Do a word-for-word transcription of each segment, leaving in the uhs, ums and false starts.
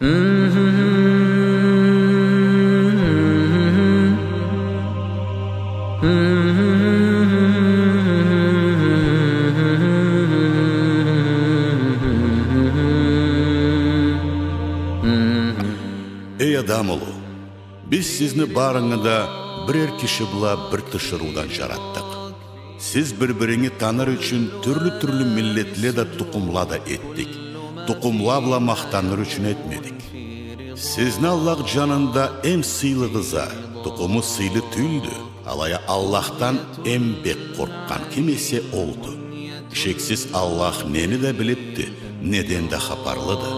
Эй адам улу, биз сизни барынгы да бирер киши бла бир тиширыудан джаратдыкъ. Сиз бир-биринги таныр ючюн тюрлю-тюрлю миллетле да, тукъумла да этдик. Тукъумла бла махтаныр ючюн этмедик. Сизни Аллах джанында эм сыйлыгъыз а, тукъуму сыйлы тюлдю. Алай а Аллахдан эм бек къоркъгъан ким эсе олду. Шексиз, Аллах нени да билибди, неден да хапарлыды.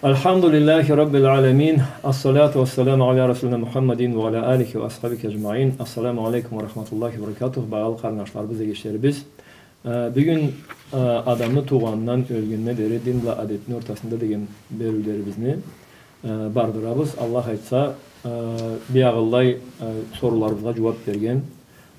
الحمد لله رب العالمين. الصلاة والسلام على رسولنا محمد وعلى آله وأصحابه أجمعين. السلام عليكم ورحمة الله وبركاته. Багъалы къарнашларыбыз, эгечлерибиз. Э, бюгюн, э, адамны туугъанындан ёлгенине дери дин бла адетни ортасында деген бериулерибизни, э, бардырабыз. Аллах айтса, э, биягъылай, э, соруларыбызгъа джууаб берген,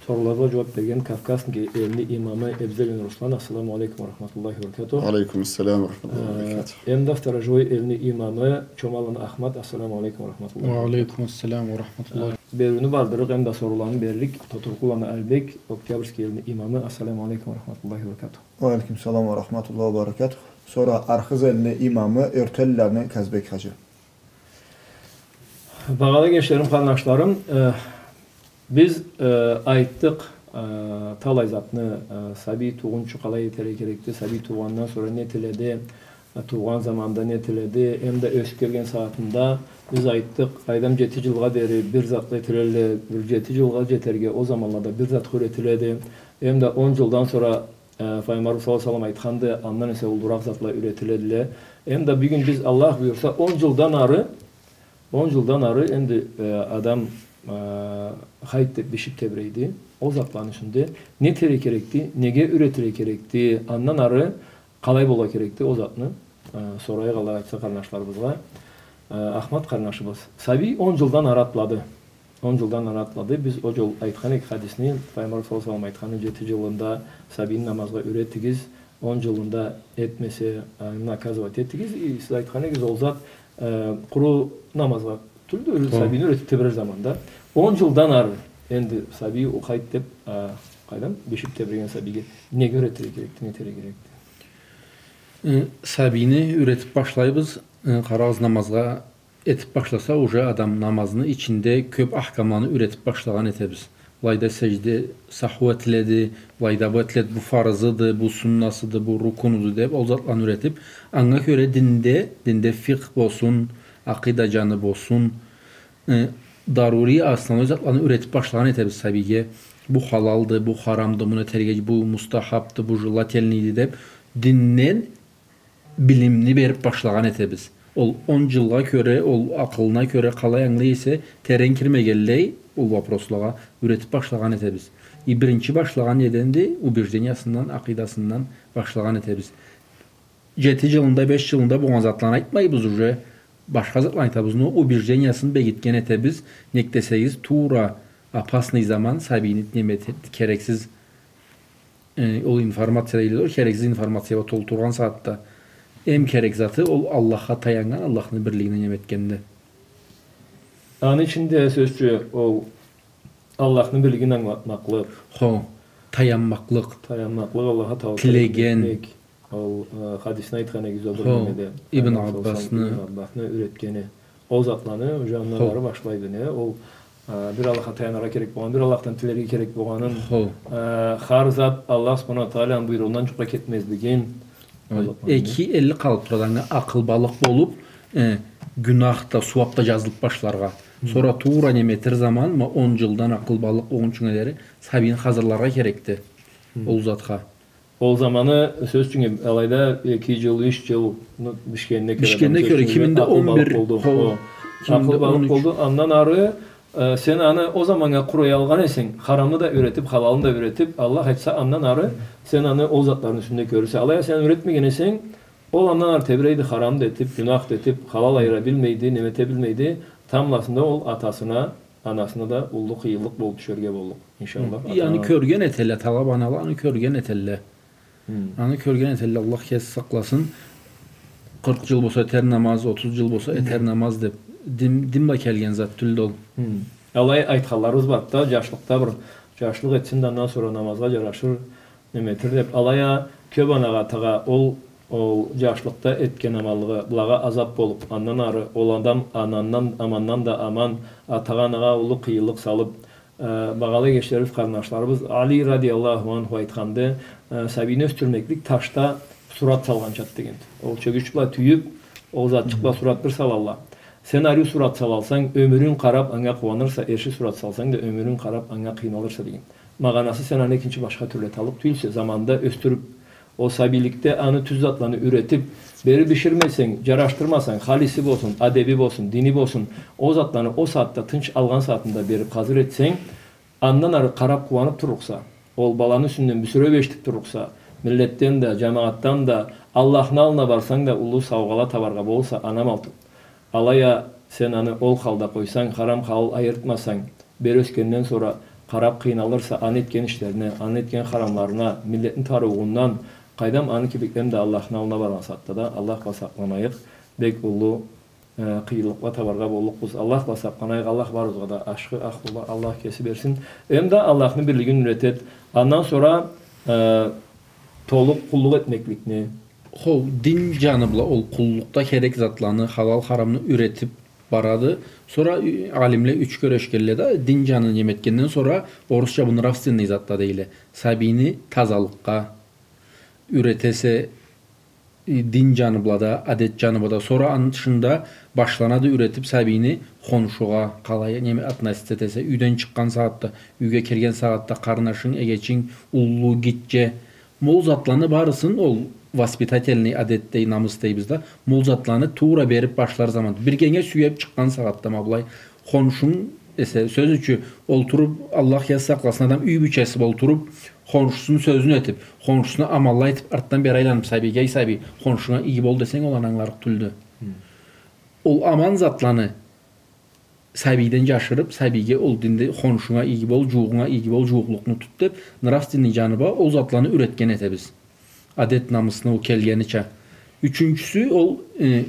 соруларыбызгъа джууаб берген Кавказский элни имамы Эбзелин Руслан. Ассаламу алейкум ва рахматуллахи ва баракатух. Алейкум ассалам ва рахматуллахи ва баракатух. Э, эм да Сторожевой элни имамы Чомаланы Ахмат. Ассаламу алейкум ва рахматуллахи ва баракатух. Ва алейкум ассалам ва рахматуллахи. Э, бериуню бардырыкъ, эм да соруланы берлик Тотуркъуланы Албек, Октябрьский элни имамы. Ассаламу алейкум ва рахматуллахи ва баракатух. Ва алейкум салам ва рахматуллахи ва баракатух. Сора Архыз элни имамы Ёртелланы Казбек хаджи. Багъалы эгечлерим, къарнашларым, э, биз, э, айтдыкъ, э, талай затны, э, сабий туугъунчу къалай этерге керекди, сабий туугъандан сора не этиледи, э, туугъан заманда не этиледи, эм да ёсюб келген сагъатында биз айтдыкъ, къайдам, джети джылгъа дери бир затла этилелле, бир джети джылгъа джетерге ол заманлада бир затха юретиледи, эм да он джылдан сора Э, Файгъамбарыбыз саллаллаху алейхи ва саллам айтханды, андан эсе уллуракъ затла юретиледиле. Эм да бюгюн биз, Аллах буюрса, он джылдан ары, он джылдан ары энди, э, адам, э, хайт деб бишиб тебрейди. Ол затланы ичинде не этерге керекди, неге юретирге керекди, андан ары къалай болургъа керекди, ол затны, э, сорайыкъ, Аллах айтса, къарнашларыбызгъа. Э, Ахмат къарнашыбыз. Сабий он джылдан ары атлады. Он джылдан ары атлады. Биз ол джол айтхан эдик хадисни, Файгъамбар саллаллаху алейхи ва саллам айтханы, джети джылында сабийни намазгъа юретигиз, он джылында этмесе, аны наказывать этигиз. И сиз айтхан эдигиз, ол зат, э, къуру намазгъа тюлдю, хо, сабийни юретиб тебрер заманда. Он джылдан ары, энди сабий ол хайт деб, э, къайдам, бишиб тебреген сабийге неге юретирге керекди, не этерге керекди? Э, сабийни юретиб башлайбыз, э, къарагъыз, намазгъа этиб башласа, уже адам намазны ичинде кёб ахкамланы юретиб башлагъан этебиз. Былайда сежде саху этиледи, былайда бу этиледи, бу фарызыды, бу суннасыды, бу рукунуду деб, ол затланы юретиб, анга кёре динде, динде фикъх болсун, акъида джаны болсун, э, дарури, основной затланы юретиб башлагъан этебиз сабийге. Бу халалды, бу харамды, муну этерге, бу мустахабды, бу желательныйды деб, динден билимни бериб башлагъан этебиз. Ол он джылгъа кёре, ол акъылына кёре къалай ангылай эсе, терен кирмегенлей, ол вопрослагъа юретиб башлагъан этебиз. И биринчи башлагъан неденди? Убеждениясындан, акъидасындан башлагъан этебиз. Джети джылында, беш джылында болгъан затланы айтмайбыз уже, башха затланы айтабыз, но убеждениясын бегитген этебиз. Нек десегиз, туура опасный заман сабийни неме эте-, керексиз Э, ол информация да келеди, ол керексиз информация бла толтургъан сагъатда. Эм керек заты ол Аллахха таяннган, Аллахны бирлигине неме этгенде. Аны ичинде, сёз ючюн, ол Аллахны бирлигин ангылатмакълыкъ. Хо, таянмакълыкъ. Таянмакълыкъ, Аллахха тауккал этмеклик. Тилеген. Ол, э, хадисни айтхан эдигиз, ол бир немеде. Хо, Ибн Аббасны. Ибн Аббасны юретгени. Ол затланы, уже андан ары башлайды, не? Ол, а, бир Аллахха таяныргъа керек болгъанын, бир Аллахдан тилерге керек болгъанын, а, хар зат Аллах субханаху ва тааланы буйругъундан джукъгъа кетмезлигин. Ол затланы. Эки элли къалыб турады, анга акъылбалыкъ болуб, э, гюнах да, сууаб да джазылыб башларгъа. Хы. Сора туура неме этер заман, ма он джылдан акъылбалыкъ болгъунчугъа дери сабийни хазырларгъа керекди ол затха. Ол заманы, сёз ючюн, алайда эки джыл, юч джыл, ну, бишгенине кёре, бишгенине кёре, киминде он бир, акъылбалыкъ болду. Хо, киминде он юч. Акъылбалыкъ болду. Андан ары, э, сен аны ол заманнга къурай алгъан эсенг, харамны да юретиб, халалны да юретиб, Аллах айтса, андан ары сен аны ол затланы юсюнде кёрюрсе. Алай а сен юретмеген эсенг, ол андан ары тебрейди, харам да этиб, гюнах да этиб, халал айыра билмейди, неме эте билмейди. Тамбласында ол атасына, анасына да уллу къыйынлыкъ болуб тюшерге боллукъ, иншаллах. Хы. Яни, ата-ана кёрген этелле, талаб анала аны кёрген этелле. Хы. Аны кёрген этелле, Аллах кеси сакъласын. Къыркъ джыл болса этер намаз, отуз джыл болса этер намаз деб. Дин, дин бла келген зат тюлдю ол. Хы. Алай айтханларыбыз барды да, джашлыкъда бир джашлыкъ этсин да, андан сора намазгъа джарашыр, неме этер деб. Алай а кёб анагъа, атагъа ол, ол джашлыкъда этген аманлыгъы былагъа азаб болуб, андан ары ол адам анандан, амандан да аман, атагъа, анагъа уллу къыйынлыкъ салыб, э, багъалы эгечлерибиз, къарындашларыбыз, Али радияллаху анху айтханды, э, сабийни ёсдюрмеклик ташда сурат салгъанчады дегенди. Ол чёгюч бла тюйюб, ол затчыкъ бла сурат бир салалла. Сен ариу сурат салалсанг, ёмюрюнг къараб, анга къууанырса, эрши сурат салсанг да, ёмюрюнг къараб, анга къыйналырса деген. Магъанасы, сен аны экинчи башха тюрлю эталлыкъ тюйюлсе, заманда ёсдюрюб, ол сабийликде аны тюз затланы юретиб, бери биширмесенг, джарашдырмасанг, халиси болсун, адеби болсун, дини болсун, ол затланы ол сагъатда тынч алгъан сагъатында бериб хазыр этсенг, андан ары къараб къууаныб турлукъса, ол баланы юсюнден бюсюреб эшитиб турлукъса, миллетден да, джамагъатдан да, Аллахны аллына барсанг да, уллу саугъала табаргъа болурса, анам алтын. Алай а сен аны ол халда къойсанг, харам-халал айыртмасанг, бери ёсгенден сора къараб къыйналырса аны этген ишлерине, аны этген харамларына, миллетни тарыуугъундан, къайдам, аны кибиклени да Аллахны аллына баргъан сагъатда да Аллах бла сакъланайыкъ. Бек уллу, э, къыйынлыкъла табаргъа боллукъбуз. Аллах бла сакъланайыкъ, Аллах барыбызгъа да ашхы ахлула Аллах кеси берсин. Эм да Аллахны бирлигин юретед. Андан сора, э, толу къуллукъ этмекликни, Хо, дин джаны бла ол къуллукъда керек затланы, халал-харамны юретиб барады. Сора, ы, алимле юч кёрешгенле да, дин джаны неме этгенден сора, орусча бу нравственный затла дейле. Сабийни тазалыкъгъа юретесе, ы, дин джаны бла да, адет джаны бла да. Сора аны тышында башланады юретиб сабийни хоншугъа къалай неме относиться этесе, юйден чыкъгъан сагъатда, юйге кирген сагъатда, къарнашынг, эгечинг, уллу, гитче, Ма ол затланы барысын, ол воспитательный адет дей, намыс дейбиз да, ма ол затланы туура бериб башлар заман. Биргенге сюеб чыкъгъан сагъатда, ма былай, хоншунг эсе, сёз ючюн, олтуруб, Аллах кеси сакъласын, адам юй бийчеси бла олтуруб, хоншусуну сёзюн этиб, хоншусуна аманла айтыб, артдан бери айланыб, сабийге, эй, сабий, хоншунга иги бол десенг, ол аны ангыларыкъ тюлдю. Хы. Ол аман затланы сабийден джашырыб, сабийге ол динде хоншунга иги бол, джууугъунга иги бол, джуууукълукъну тут деб, нравственный джаны бла ол затланы юретген этебиз. Адет-намысны ол келгенича. Ючюнчюсю ол, э,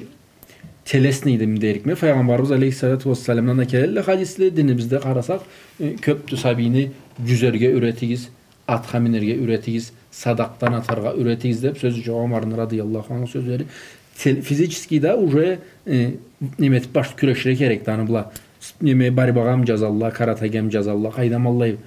телесныйди дерикме. Файгъамбарыбыз алейхиссалату уассаламдан да келелле хадисле, динибизде къарасакъ, э, кёбдю: сабийни джюзерге юретигиз, атха минерге юретигиз, садакъдан атаргъа юретигиз деб, сёз ючюн, Омарны радыяллаху анху сёзлери. Тел-, физически да уже, э, неме этиб баш кюреширге керекди аны бла. С-, неме, борьбагъамы джазалла, каратэгеми джазалла, къайдам аллай.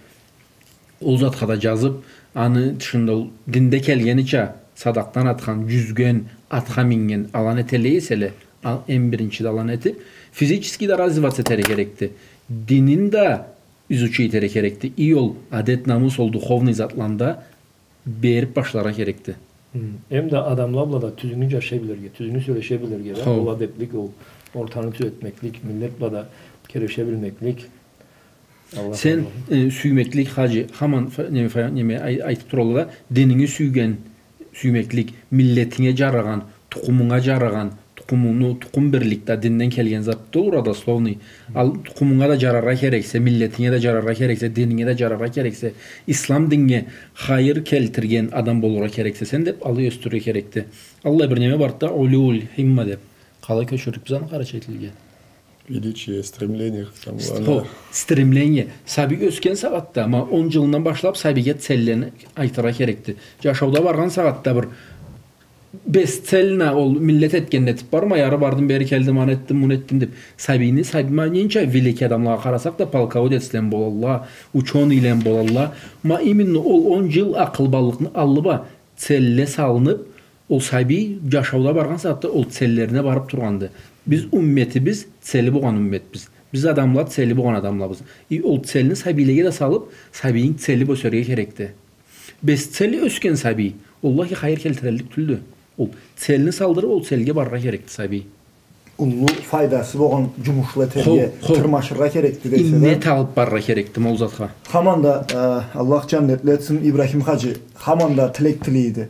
Ол затха да джазыб, аны тышында ол динде келгенича садакъдан атхан, джюзген, атха миннген, аланы эталлай эселе, ал-, эм биринчиде аланы этиб, физически да развиваться этерге керекди. Динин да изучить этерге керекди. И ол адет-намыс, ол духовный затланы да бериб башларгъа керекди. Хы. Эм да адамла бла да тюзюню джашай билирге, тюзюню сёлеше билирге да, хо, ол адеплик, ол ортаны тюзетмеклик, миллет бла да келише билмеклик. Аллах разы болсун. Сен, э, сюймеклик, хаджи, хаман фа-, неме, фа-, неме, ай-, айтыб туралла да, дининги сюйген, сюймеклик, миллетинге джарагъан, тукъумунга джарагъан, тукъумунгу, тукъум бирлик да динден келген затды ол, родословный. Ал тукъумунга да джараргъа керексе, миллетинге да джараргъа керексе, дининге да джараргъа керексе, ислам диннге хайыр келтирген адам болургъа керексе сен деб, алай ёсдюрюрге керекди. Аллай бир неме барды да, улюул химма деб. Къалай кёчюрдюк биз аны къарачай тилге? Величие, стремление, самовлюблённость. Хо, стремление. Сабий ёсген сагъатда, ма, он джылындан башлаб сабийге целлени айтыргъа керекди. Джашауда баргъан сагъатда бир бесцельно ол миллет этгенни этиб барма, ары бардым, бери келдим, аны этдим, муну этдим деб. Сабийни, сабий, ма, ненча великий адамлагъа къарасакъ да, полководецле болалла, учёныйле болалла. Ма, именно ол он джыл акъылбаллыкъны аллы бла целле салыныб, ол сабий джашауда баргъан сагъатда ол целлерине барыб тургъанды. Биз умметибиз цели болгъан умметбиз. Биз адамла цели болгъан адамлабыз. И ол целни сабийлеге да салыб, сабийинг цели бла ёсерге керекди. Бесцельно ёсген сабий, оллахи, хайыр келтиреллик тюлдю. Ол целни салдырыб, ол цельге барыргъа керекди сабий. Уллу файдасы болгъан джумушла этерге, хо, хо, тырмашыргъа керекди десе да. Иннет алыб барыргъа керекди ма ол затха. Хаман да, э, Аллах джаннетли этсин, Ибрахим хаджи, хаман да тилек тилейди.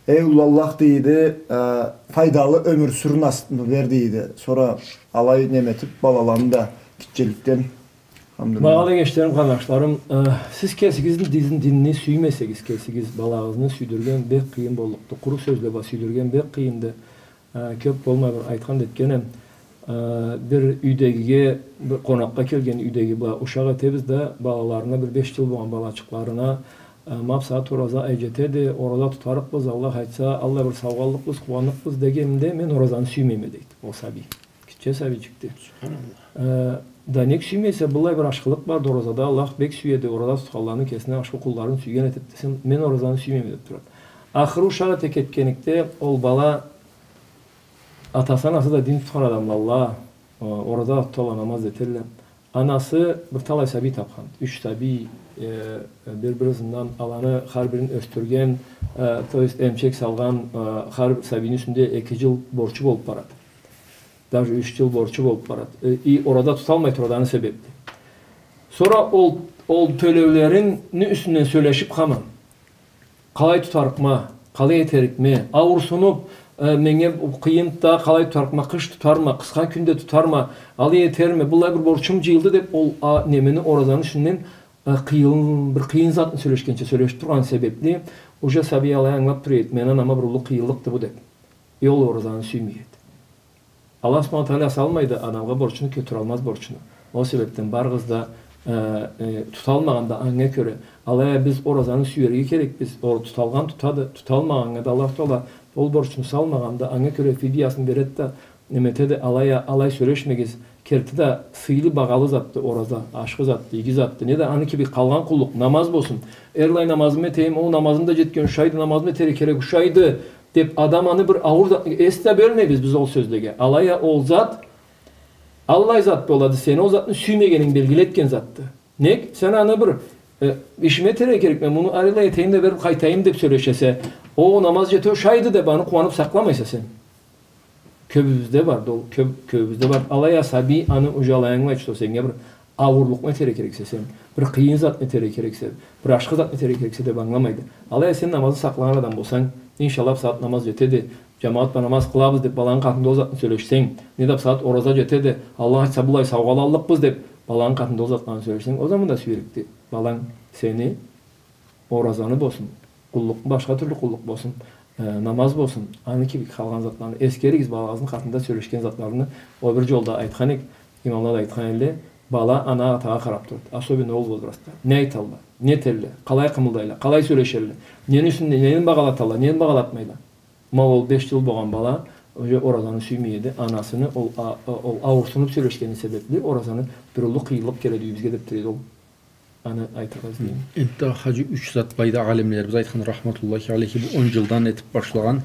Эй уллу Аллах, дейди, э, файдалы ёмюр сюрюн астында бер, дейди. Сора алай неме этиб, балаланы да гитчеликден Алхамдулиллах. Багъалы эгечлерим, къарнашларым, э, сиз кесигизни дизин, динни сюймесегиз, кесигиз балагъызны сюйдюрген бек къыйын боллукъду. Къуру сёзле бла сюйдюрген бек къыйынды. Э, кёп болмай бир айтхан да этгенем. Э, бир юйдегиге, бир къонакъгъа келген юйдеги бла ушакъ этебиз да, балаларына, бир беш джыл болгъан балачыкъларына, э, ма бусагъат ораза ай джетеди, ораза тутарыкъбыз, Аллах айтса, аллай бир саугъа аллыкъбыз, къууанныкъбыз дегенде, мен оразаны сюймейме, дейди ол сабий. Гитче сабийчикди. Субханаллах. Э, да нек сюймейсе, быллай бир ашхылыкъ барды оразада, Аллах бек сюеди, ораза тутханланы кесине ашхы къулларын сюйген этеди десем, мен оразаны сюймейме деб турады. Ахыры ушакъ эте кетгенликде, ол бала атасы, анасы да дин тутхан адамлалла, э, ораза туталла, намаз да этелле. Анасы бир талай сабий тапхан. Юч сабий, э, бир-бир ызындан аланы хар бирин ёсдюрген, э, то есть эмчек салгъан, э, хар бир сабийни юсюнде эки джыл борчу болуб барады. Даже юч джыл борчу болуб барады. Э, и ораза туталмай турады аны себебли. Сора ол, ол тёлеулерини юсюнден сёлешиб хаман. Къалай тутарыкъма, къалай этерикме, ауурсунуб, э, меннге къыйынды да, къалай тутарыкъма, къыш тутарма, къысха кюнде тутарма, алай этерме, быллай бир борчум джыйылды деб, ол, а, немени, оразаны юсюнден, э, къыйын, бир къыйын затны сёлешгенча сёлешиб тургъаны себебли, уже сабий алай ангылаб тура эди, мени анама бир уллу къыйынлыкъды бу деб. Э, ол оразаны сюймей эди. Аллах субханаху уа тагъала салмайды адамгъа борчну, кётюралмаз борчну. Ол себебден барыгъыз да, э, э, туталмагъан да анга кёре. Алай а биз оразаны сюерге керекбиз. Ол туталгъан тутады, туталмагъаннга да Аллах Тагъала ол борчну салмагъанды, анга кёре фидиясын береди да, неме этеди, алай а, алай сёлешмегиз. Керти да сыйлы, багъалы затды ораза, ашхы затды, иги затды. Не да аны кибик къалгъан къуллукъ, намаз болсун. Эрлай намазымы этейим, ол намазым да джетген ушайды, намазымы этерге керек ушайды. Деб, адам аны бир ауур да, эс да бёлмейбиз биз ол сёзлеге. Алай а ол зат, аллай зат болады, сени ол затны сюймегенинг белгили этген затды. Нек? Сен аны бир, э, ишими этерге керекме, муну алай этейим да бериб къайтайым деб сёлешесе, о, намаз джете ушайды деб, аны къууаныб сакъламайса сен. Кёбюбюзде барды ол, кёб-, кёбюбюзде барды. Алай а сабий аны уже алай ангылайды, что сеннге бир ауурлукъну этерге керексе сен, бир къыйын затны этерге керексе, бир ашхы затны этерге керексе деб ангыламайды. Алай а сен намазны сакълагъан адам болсанг, иншаллах, бусагъат намаз джетеди, джамагъат бла намаз къылабыз деб, баланы къатында ол затны сёлешсенг, не да бусагъат ораза джетеди, Аллах айтса, быллай саугъа аллыкъбыз деб, баланы къатында ол затланы сёлешсенг, ол заманда сюерикди баланг сени. Оразаны болсун, къуллукъ, башха тюрлю къуллукъ болсун, э, намаз болсун, аны кибик къалгъан затланы эскеригиз, балагъызны къатында сёлешген затларыны. Ол бир джолда айтхан эк, имамла да айтхан эдиле, бала ана-атагъа къараб турады. Особенно ол возрастда. Не айталла, не этелле, къалай къымылдайла, къалай сёлешелле, нени юсюнде, нени багъалаталла, нени багъалатмайла. Ма ол беш джыл болгъан бала уже оразаны сюймей эди, анасыны ол а-, ол ауурсунуб сёлешгени себебли оразаны бир уллу къыйынлыкъ келеди юйюбюзге деб тура эди ол. Аны айтыргъа излейме. Энтда, хаджи, юч зат барды алимлерибиз айтхан, рахматуллахи алейхи, бу он джылдан этиб башлагъан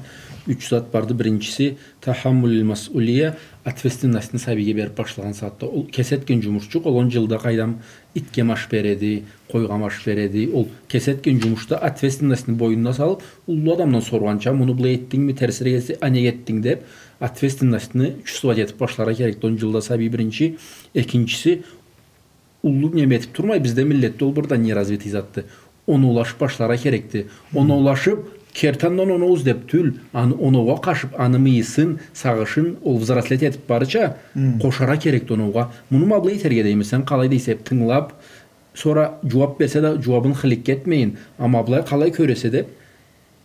юч зат барды. Биринчиси, тахаммулил масъулия, ответственностьну сабийге бериб башлагъан сагъатда. Ол кеси этген джумушчукъ, ол он джылда къайдам, итге ма аш береди, къойгъа ма аш береди. Ол кеси этген джумушда ответственностьну бойнуна салыб, уллу адамдан соргъанча, муну былай этдингми, терсирек этсе, а нек этдинг деб, ответственностьну чувствовать этиб башларгъа керекди он джылда сабий, биринчи. Экинчиси, уллу неме этиб турмай, бизде миллетде ол бир да неразвитый затды. Оноулашыб башларгъа керекди. Оноулашыб, керти андан оноу излеб тюл, аны оноугъа къошуб, аны мыйысын, сагъышын, ол взрослеть этиб барырча, къошаргъа керекди оноугъа. Муну ма былай этерге дейме, сен къалай дейсе деб тынгылаб, сора джууаб берсе да, джууабын хыликке этмейин, а ма былай къалай кёресе деб,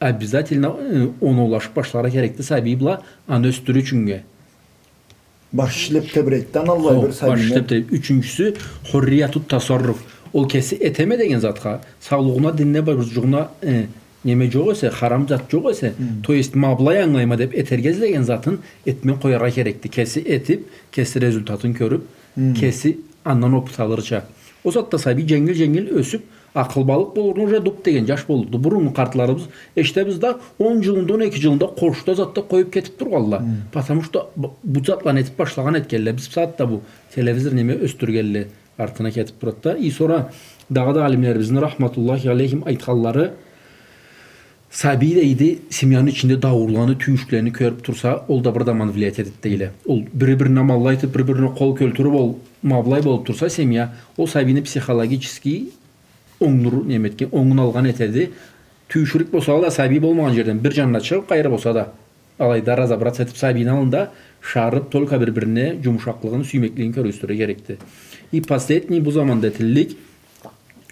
обязательно, э, оноулашыб башларгъа керекди сабий бла, аны ёсдюрюр ючюннге. Баш ишлеб тебрейди да, аллай бир сабийни. Хо, баш ишлеб тебрейди. Ючюнчюсю, хурриятут тасарруф. Ол кеси этеме деген затха, саулугъуна, динине, бир джугъуна, э, неме джокъ эсе, харам зат джокъ эсе, то есть, ма былай ангылайма деб этерге излеген затын этмей къояргъа керекди. Кеси этиб, кеси результатын кёрюб, кеси андан опыт алырча. Ол сагъатда сабий дженгил-дженгил ёсюб, акъылбалыкъ болургъа уже дуб деген джаш боллукъду. Буруннгу къартларыбыз, эшитебиз да, он джылында, он эки джылында къошда затда къоюб кетиб тургъанла. Потому что бу, бу затланы этиб башлагъан этгенле. Биз бусагъатда бу телевизор неме ёсдюргенле артына кетиб турады да. И сора дагъыда алимлерибизни, рахматуллахи алейхим, айтханлары, сабий, дейди, семьяны ичинде даурланы, тюйюшлени кёрюб турса, ол да бир заман влиять этеди, дейле. Ол бири-бирине ма алай этиб, бири-бирине къол кёлтюрюб, ол ма былай болуб турса семья, ол сабийни психологический онгур-, неме этген, онгун алгъан этеди. Тюйюшюрюк болса да, сабий болмагъан джерден бир джанына чыгъыб, къайры болса да, алайда разобраться этип, сабийни аллында шарып, только бир-бирине джумушакълыгъын, сюймеклигин кёргюзтюрге керекди. И последний, бу заманда этиллик,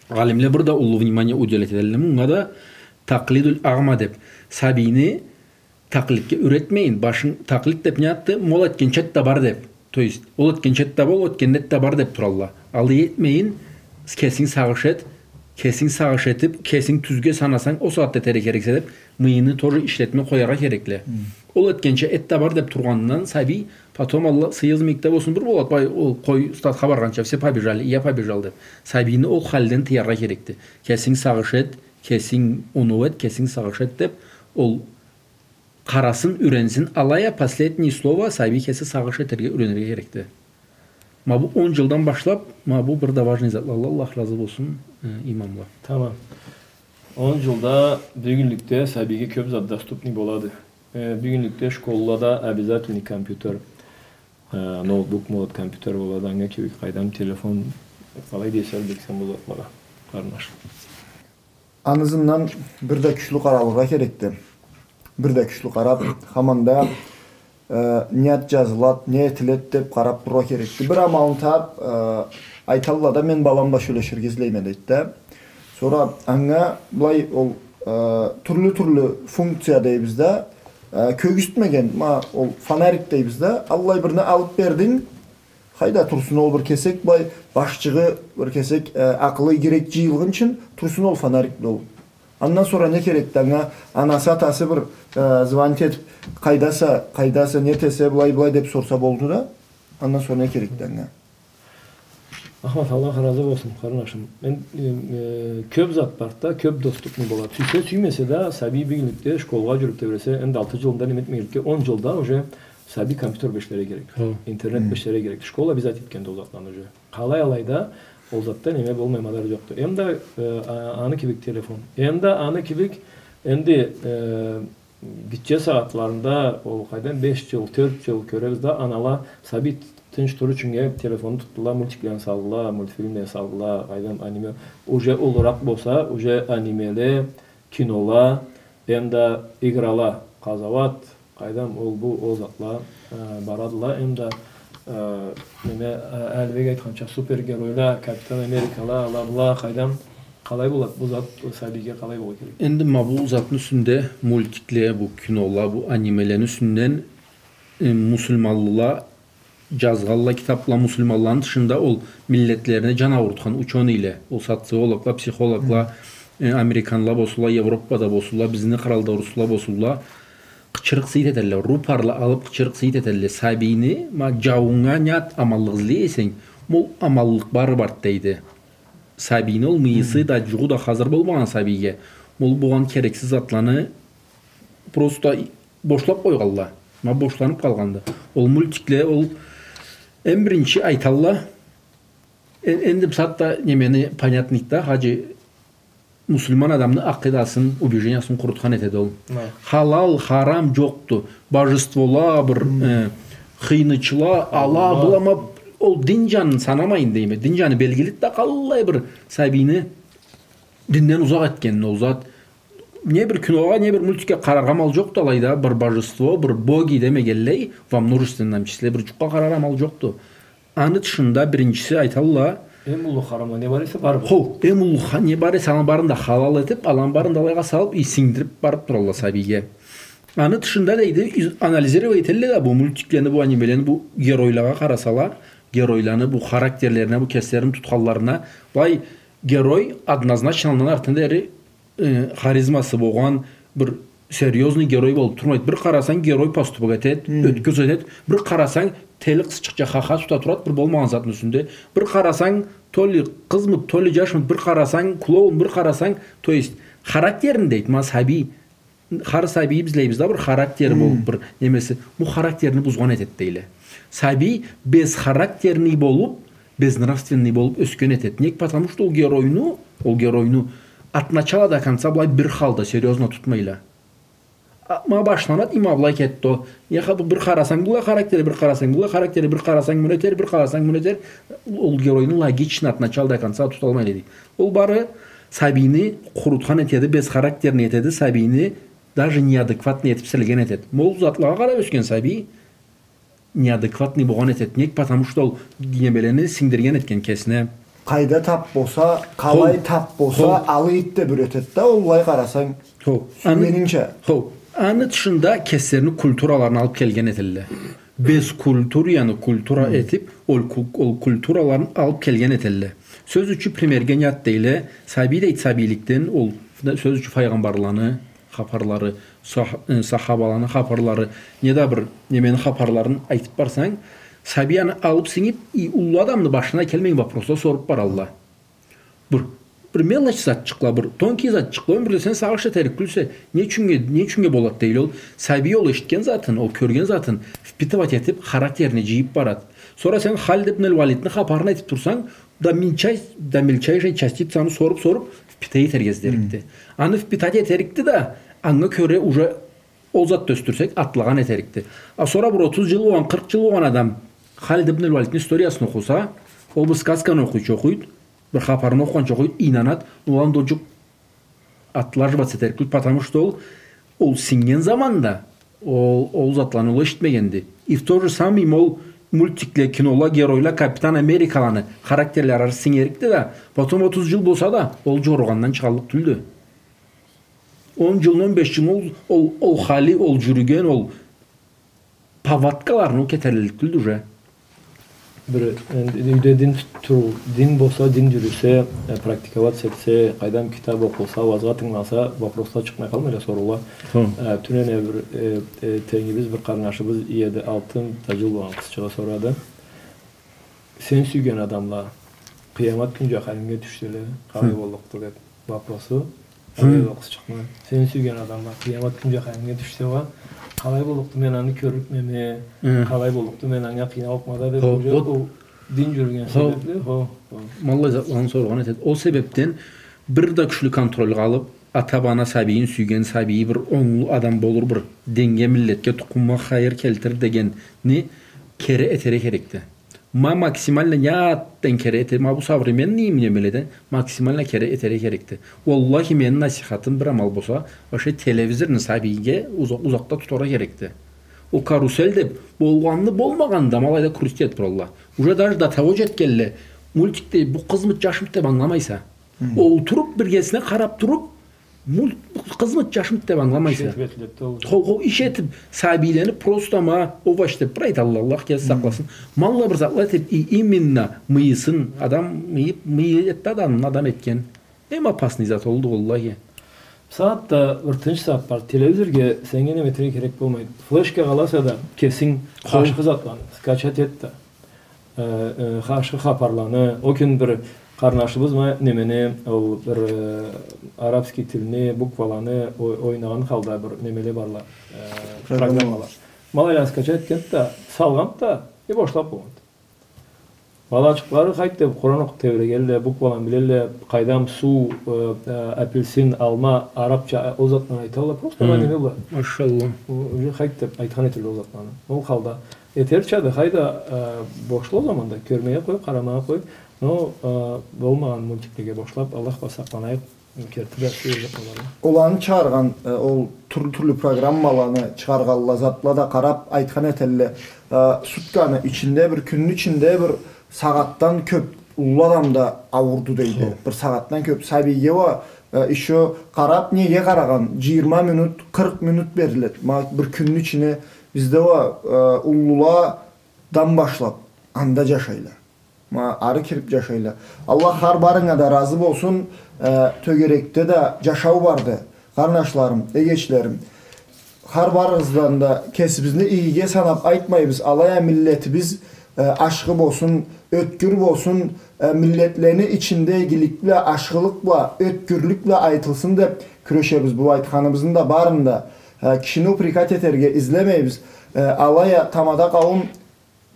алимле бир да уллу внимание уделять этелле мынга да, такълидуль аъма деп. Сабийни такълидге юретмейин, башын такълид деп не затды, ма ол этгенча эт да бар деп. То есть, ол этгенча эт да бол, ол этгенде эт да бар деп туралла. Алай этмейин, кесинг сагъыш эт, кесинг сагъыш этип, кесинг тюзге санасанг, ол сагъатда этерге керексе деп, мыйыны тоже ишлетме къояргъа керекди. Мм. Ол этгенча эт да бар деп тургъанындан сабий, потом Аллах сыйы измикде болсун, бир болат, бай, ол къой стадха баргъанча, все побежали, и я побежал деп. Сабийни ол халден тыяргъа керекди. Кесинг сагъыш эт, кесинг оноу эт, кесинг сагъыш эт деп, ол къарасын, юренсин, алай а последний слово сабий кеси сагъыш этерге юренирге керекди. Ма бу он джылдан башлап, ма бу бир да важный затла. Аллах разы болсун, э, имамла. Тамам. Он джылда бюгюнлюкде сабийге кёп зат доступный болады. Э, бюгюнлюкде школлада обязательный компьютер, э, ноутбук болады, компьютер болады, анга кибик, къайдам, телефон, къалай дейсе, билсем, бу затлагъа, къарнаш. Аны ызындан бир да кючлю къаралыргъа керекди. Бир да кючлю къарап, хаманда, э, не зат джазылад, не этилед деп къарап турургъа керекди. Бир амалын табып, э, айталла да, мен балам бла сёлеширге излейме, дейд да. Сора анга былай ол, э, тюрлю-тюрлю функция дейбиз да, э, кёргюзтмеген, ма ол фонарик дейбиз да, аллай бирни алып бердинг, хайда турсун ол бир кесек, былай, башчыгъы бир кесек, э, акъылы игирек джыйылгъынчын турсун ол фонарик бла ол. Андан сора не керекди анга? Анасы, атасы бир, э, звонить этип, къайдаса, къайдаса, не этесе, былай, былай деп сорса болду да. Андан сора не керекди анга? Ахмат, Аллах разы болсун, къарнашым. Мен, э, э, кёп зат барды да, кёп доступный болады. Сюйсе, сюймесе да, сабий бюгюнлюкде школгъа джюрюп тебресе, энди алты джылында неме этмегенликге, он джылда уже сабий компьютер бла ишлерге керек. Хы. Интернет бла ишлерге керек. Школа биз айтып кетгенди ол затланы уже. Къалай алайда, ол затда неме болмай мадар джокъду. Эм да, э, а-, аны кибик телефон. Эм да аны кибик, энди, э, гитче сагъатларында, ол къайдан, беш джыл, тёрт джыл кёребиз да, анала сабий тынч турур ючюннге телефонну тутдула, мультиклени салдыла, мультфильмлени салдыла, къайдан, аниме. Уже уллуракъ болса, уже анимеле, кинола, эм да играла, къазауат, къайдам, ол, бу, ол затла, э, барадыла, эм да, э, неме, э, Алибек айтханча, супергеройла, Капитан Америкала, ала, была, къайдам, къалай болад бу зат, сабийге къалай болургъа керек? Энди ма бу затны юсюнде, мультикле, бу кинола, бу анимелени юсюнден, э, муслиманлыла джазгъанла китапла, муслиманланы тышында ол миллетлерине джан аурутхан учёныйле, ол социологла, психологла, э, американла болсунла, Европада болсунла, бизни къралда орусла болсунла, къычырыкъ-сыйыт этелле, рупорла алып къычырыкъ-сыйыт этелле. Сабийни, ма, джауунга не зат аманлыкъ излей эсенг, ма ол аманлыкъ бары барды, дейди. Сабийни ол мыйысы да, джугъу да хазыр болмагъан сабийге, ма ол болгъан керексиз затланы просто бошлап къойгъанла. Ма бошланып къалгъанды. Ол мультикле, ол эм биринчи айталла. Э-, энди бусагъатда немени понятныйды да, хаджи, муслиман адамны акъидасын, убеждениясын къурутхан этеди ол. Ма. Халал, харам джокъду. Божествола бир, э, хыйнычыла, ала, была, ма ол дин джанын санамайын дейме. Дин джаны белгилиди да, къаллай бир сабийни динден узакъ этгенин ол зат. Не бир киногъа, не бир мультикге къараргъа амал джокъду алайда, бир божество, бир боги демегенлей, во множественном числе, бир джукъгъа къараргъа амал джокъду. Аны тышында биринчиси айталла. Эм уллу харамла не бар эсе, бары. Хо, эм уллу ха-, не бар эсе, аланы барын да халал этип, аланы барын да алайгъа салып, и сингдирип барып туралла сабийге. Аны тышында, дейди, из-, анализировать этелле да бу мультиклени, бу анимелени, бу геройлагъа къарасала, геройланы, бу характерлерине, бу кеслерин тутханларына, былай, герой однозначно алдан артына дери э, харизмасы болгъан бир серьёзный герой болуп турмайды. Бир къарасанг, герой поступок этед, мм, ёткюз этед. Бир къарасанг, тели къызчыкъча ха-ха тута турад, бир болмагъан затны юсюнде. Бир къарасанг, то ли къызмыд, то ли джашмыд, бир къарасанг, клоун, бир къарасанг, то есть, характерин дейд, ма сабий, хар сабий биз излейбиз да, бир характери болуп, мм, бир немеси, бу характерин бузгъан этед дейле. Сабий бесхарактерный болуп, безнравственный болуп ёсген этед. Нек? Потому что ол геройну, ол геройну от начала до конца былай бир халда серьёзно тутмайла. А, ма башланад, и ма былай кетди ол. Яха, бу бир къарасанг, былай характери, бир къарасанг, былай характери, бир къарасанг, муну этер, бир къарасанг, муну этер. Ол геройну логично от начала до конца туталмайла дейди. Ол бары сабийни къурутхан этеди, бесхарактерный этеди сабийни. Даже неадекватный этиб силген этед. Ма ол затлагъа къараб ёсген сабий неадекватный болгъан этед. Нек, потому что ол немелени сингдирген этген кесине. Къайда таб болса, къалай таб болса, алай этиб юретед да, ол былай къарасанг. Хо, аны, сюйгенинча. Хо, аны тышында кеслерини культураларын алыб келген этелле. Бескультурьяны культура этиб, ол ку-, ол культураларын алыб келген этелле. Сёз ючюн, примерге, не зат дейле, сабий дейд, сабийликден, ол, сёз ючюн, файгъамбарланы хапарлары, сах-, э, сахабаланы хапарлары, неда бир немени хапарларын айтыб барсанг, сабий аны алыб сингиб, и уллу адамны башына келмеген вопросла соруб баралла. Бир, бир мелочь затчыкъла, бир тонкий затчыкъла, ёмюрде сен сагъыш этерик тюлсе, не ючюннге, не ючюннге болад дейле ол. Сабий ол эшитген затын, ол кёрген затын впитывать этиб, характерине джыйыб барад. Сора сен Халид ибн аль-Валидни хапарын айтыб турсанг, до мельчай-, до мельчайшей частицаны соруб-соруб, впитать этерге излерикди. Аны впитать этерикди да, анга кёре уже ол затда ёсдюрсек, атлагъан этерикди. А сора бир отуз джыл болгъан, къыркъ джыл болгъан адам Халид ибн аль-Валидни историясын окъуса, ол бир сказканы окъуйча окъуйд, бир хапарын окъугъанча окъуйд, ийнанад, ол анда ол джукъ отлаживаться этерик тюлдю, потому что ол, ол сингген заманда ол, ол затланы ол эшитмегенди. И в то же самое ол мультикле, кинола, геройла, Капитан Америкаланы характерлери сингерикди да, потом отуз джыл болса да, ол джоругъандан чыгъаллыкъ тюлдю. Он джыл, он беш джыл ол, ол, ол хали, ол джюрюген, ол повадкаларына кетерик тюлдю уже. Бир, энди, юйде дин тутур, дин болса, дин джюрюсе, э, практиковать этсе, къайдам, китаб окъулса, уазгъа тынгыланса, вопросла чыкъмай къалмайла, соруула. Хы. Э, тюнене бир, э, э, тенгибиз, бир къарнашыбыз иеди, алты да джыл болгъан къызчыгъы сорады. Сен сюйген адамла къыямат кюн джаханимге тюшселе, къалай боллукъду деб вопросу. Хы. Алай окъуз чыкъма. Сен сюйген адамла къыямат кюн джаханимге тюшсе уа, къалай боллукъду, мен аны кёрлюкмеми, хы, къалай боллукъду, мен анга къыйналлыкъма да деб, хо, уже вот ол дин джюрюген, хо, себебли, хо, хо. Ма аллай затланы соргъан этед. Ол себебден бир да кючлю контрольгъа алыб, ата-бабаны, сабийин сюйген, сабийи бир онглу адам болур, бир динге, миллетге, тукъумгъа хайыр келтирир дегенни кери этерге керекди. Ма максимально не затдан кери эте-, ма бу современный немеледен максимально кери этерге керекди. Уаллахи, мени насихатым бир амал болса, вообще телевизорну сабийге уза-, узакъда тутаргъа керекди. Ол карусель деб, болгъанны, болмагъанны да ма алайда крутить этиб туралла. Уже даже до того джетгенле, мультикде бу къызмыд, джашмыд деб ангыламайса. Хы. Олтуруб, биргесине къараб туруб, мульт-, къызмыд, джашмыд деб ангыламайса. Иш этиб этиледи, ол. Хо, хо, иш этиб, сабийлени просто ма овощ деб бир айталла, Аллах кеси сакъласын. Ма аллай бир затла этиб, и-, именно мыйысын, адам мыйы, мыйы этди адамны адам этген. Эм опасный зат олду, уаллахи. Сагъатда бир тынч зат бар. Телевизорге сеннге неме этерге керек болмайды. Флешкагъа аласа да, кесинг ашхы затланы скачать эт да. Э, э, ашхы хапарланы, ол кюн бир къарнашыбыз ма немени, ол бир, э, арабский тилни, букваланы ой-, ойнагъан халда бир немеле барла, э, программала. Программала. Ма алайланы скачать этгенди да, салгъанды да, э, бошлаб болгъанды. Балачыкълары хайт деб Къуран окъуб тебрегелле, букваланы билелле, къайдам, суу, э, э, апельсин, алма, арабча, э, ол затланы айталла, просто ма неме бла. Машалла. О, уже хайт деб айтхан этелле ол затланы. Ол халда этерчады, хайда, э, бошла ол заманда, кёрмеге къой, къарамагъа къой. Но, э, болмагъан мультиклеге бошлаб, Аллах бла сакъланайыкъ, керти да сюйюрюк болур. Оланы чыгъаргъан, э, ол тюрлю-тюрлю программаланы чыгъаргъанла, затла да къараб айтхан этелле, э, сутканы ичинде, бир кюнню ичинде бир сагъатдан кёб уллу адам да ауурду дейди. Хо. Бир сагъатдан кёб сабийге уа, э, ещё къараб, неге къарагъан, джыйырма минут, къыркъ минут бериледи. Ма бир кюнню ичине бизде уа, э, уллуладан башлаб анда джашайла. Ма ары кириб джашайла. Аллах хар барыгъа да разы болсун, э, тёгерекде да джашау барды. Къарнашларым, эгечлерим, хар барыгъыздан да кесибизни игиге санаб айтмайбыз, алай а миллетибиз, э, ашхы болсун, ётгюр болсун, э, миллетлени ичинде игилик бла, ашхылыкъ бла, ётгюрлюк бла айтылсын деб кюрешебиз. Бу айтханыбызны да барын да, э, кишини упрекать этерге излемейбиз. Э, алай а тамада къауум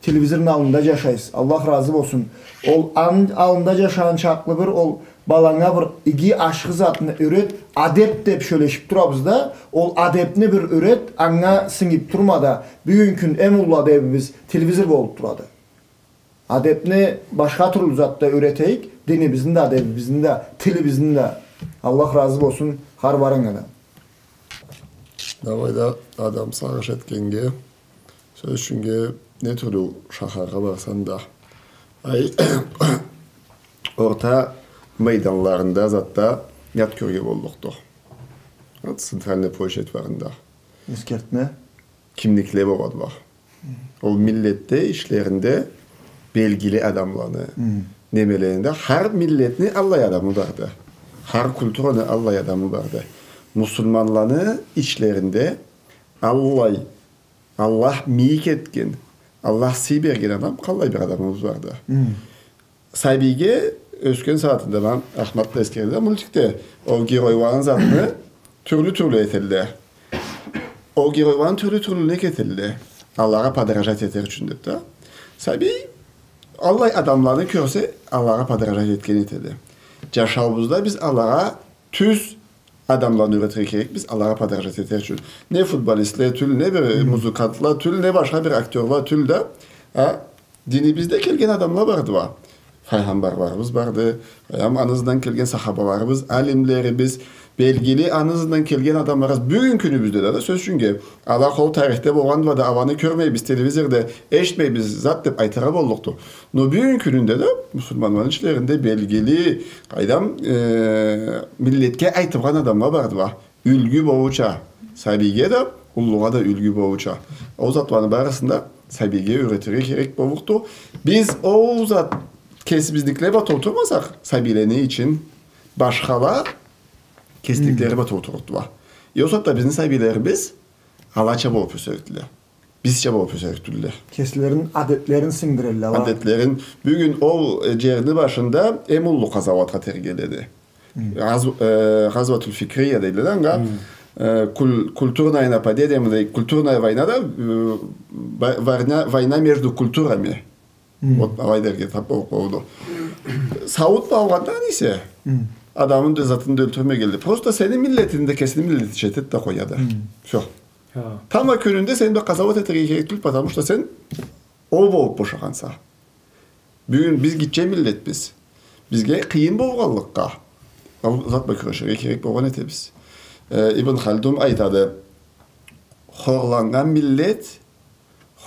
телевизорну аллында джашайсыз. Аллах разы болсун. Ол ан-, аллында джашагъан чакълы бир ол баланга бир иги ашхы затны юрет, адеб деб сёлешиб турабыз да, ол адебни бир юрет, анга сингиб турма да, бюгюн кюн эм уллу адебибиз телевизор болуб турады. Адебни башха тюрлю затда юретейик, динибизни да, адебибизни да, тилибизни да. Аллах разы болсун хар барыгъа да. Давай да адам сагъыш этгеннге, сёз ючюннге, не тюрлю шахаргъа барсанг да, ай, орта мейданларында, затда нят кёрюрге боллукъду. Вот, центральный площадь барында. Эсгертме. Кимликле болады бар. Ол миллетде ичлеринде белгили адамланы, немелеринде, хар миллетни аллай адамы барды. Хар культураны аллай адамы барды. Муслиманланы ичлеринде аллай Аллах мийик этген, Аллах сый берген адам, къаллай бир адамыбыз барды. Сабийге ёсген сагъатында, ма Ахмат да эсгерди да, мультикде ол геройланы затны тюрлю-тюрлю этелле. Ол геройланы тюрлю-тюрлю нек этелле? Алагъа подражать этер ючюн деп да. Сабий аллай адамланы кёрсе, алагъа подражать этген этеди. Джашауубузда биз алагъа тюз адамланы юретирге керекбиз, алагъа подражать этер ючюн. Не футболистле тюл, не бир музыкантла тюл, не башха бир актёрла тюл да, а, динибизде келген адамла барды уа. Файгъамбарларыбыз барды, аны ызындан келген сахабаларыбыз, алимлерибиз, белгили аны ызындан келген адамларыбыз бюгюн кюнюбюзде да, да, сёз ючюннге, ала къол тарихде болгъандыла да, аланы кёрмейбиз, телевизорда эшитмейбиз, зат деп айтыргъа боллукъду. Но бюгюн кюнюнде да муслиманланы ичлеринде белгили, къайдам, э, миллетге айтылгъан адамла барды уа. Юлгю болурча, сабийге да, уллугъа да юлгю болурча. Ол затланы барысын да сабийге юретирге керек боллукъду. Биз ол зат кесибизникиле бла толтурмасакъ, сабийлени ичин башхала кесиниклери бла толтурурдула. Э, ол затда бизни сабийлерибиз алача болуп ёсерикдиле. Бизча болуп ёсерик тюлдюле. Кеслерини адетлерин сингдирелле ала. Адетлерин. Бюгюн ол, э, джерни башында эм уллу къазауатха тергеледи. Гъаз-, э, Гъазватуль Фикрия дейле да анга. Э, кул-, культурное нападение, мындай культурная война да, э, ва-, война, война между культурами. Вот алай дерге тап боллукъ болду. Сауут бла алгъандан эсе, адамны да, затын да ёлтюрмегенле. Просто сени миллетинги да кесини миллетича этеди да къояды. Всё. Тамбла кюнюнде сени бла къазауат этерге керек тюл, потому что сен ол болуп бошагъанса. Бюгюн биз гитче миллетбиз. Бизге къыйын болгъанлыкъгъа, ол зат бла кюреширге керек болгъан этебиз. Э, Ибн Халдун айтады, хорланнган миллет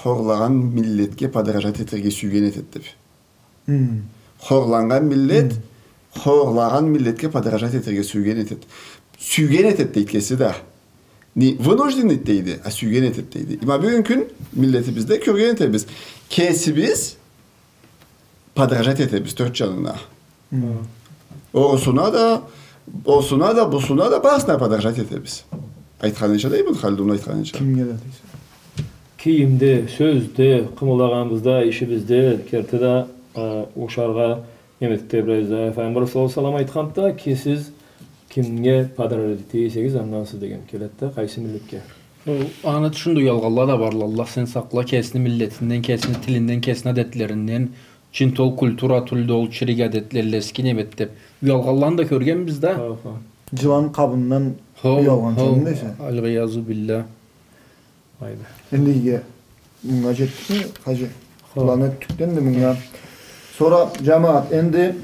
хорлагъан миллетге подражать этерге сюйген этеди деп. Хорланнган миллет хорлагъан миллетге подражать этерге сюйген этеди. Сюйген этеди дейди кеси да. Не вынужденный дейди, а сюйген этеди дейди. Ма бюгюн кюн миллетибизде кёрген этебиз. Кесибиз подражать этебиз тёрт джанына. Орусуна да, осуна да, бусуна да, барысына подражать этебиз. Айтханынча да, Ибн Халдунну айтханынча. Кимге да дейсе. Кийимде, сёзде, къымылдагъаныбызда, ишибизде, керти да, э, ушаргъа, Эмет Тебрезда, Пайгъамбар саллаллаху алейхи ва саллам айтханды, кесиз кимге подражать эте эсегиз, андан сиз деген келеди да, къайсы миллетге? Ол, аны тышында уялгъанла да барла, Аллах сен сакъла, кесини миллетинден, кесини тилинден, кесини адетлеринден, чынтты ол культура тюлдю, ол чирик адетле, лески немет деп. Уялгъанланы да кёргенбиз да. Хо, хо. Джылан къабындан уялгъан чамында эсе. Аль-гъиязу билля. Энди иги, мынга джетдикми, хаджи? Хо. План этдик да энди мынга. Сора, джамагъат, энди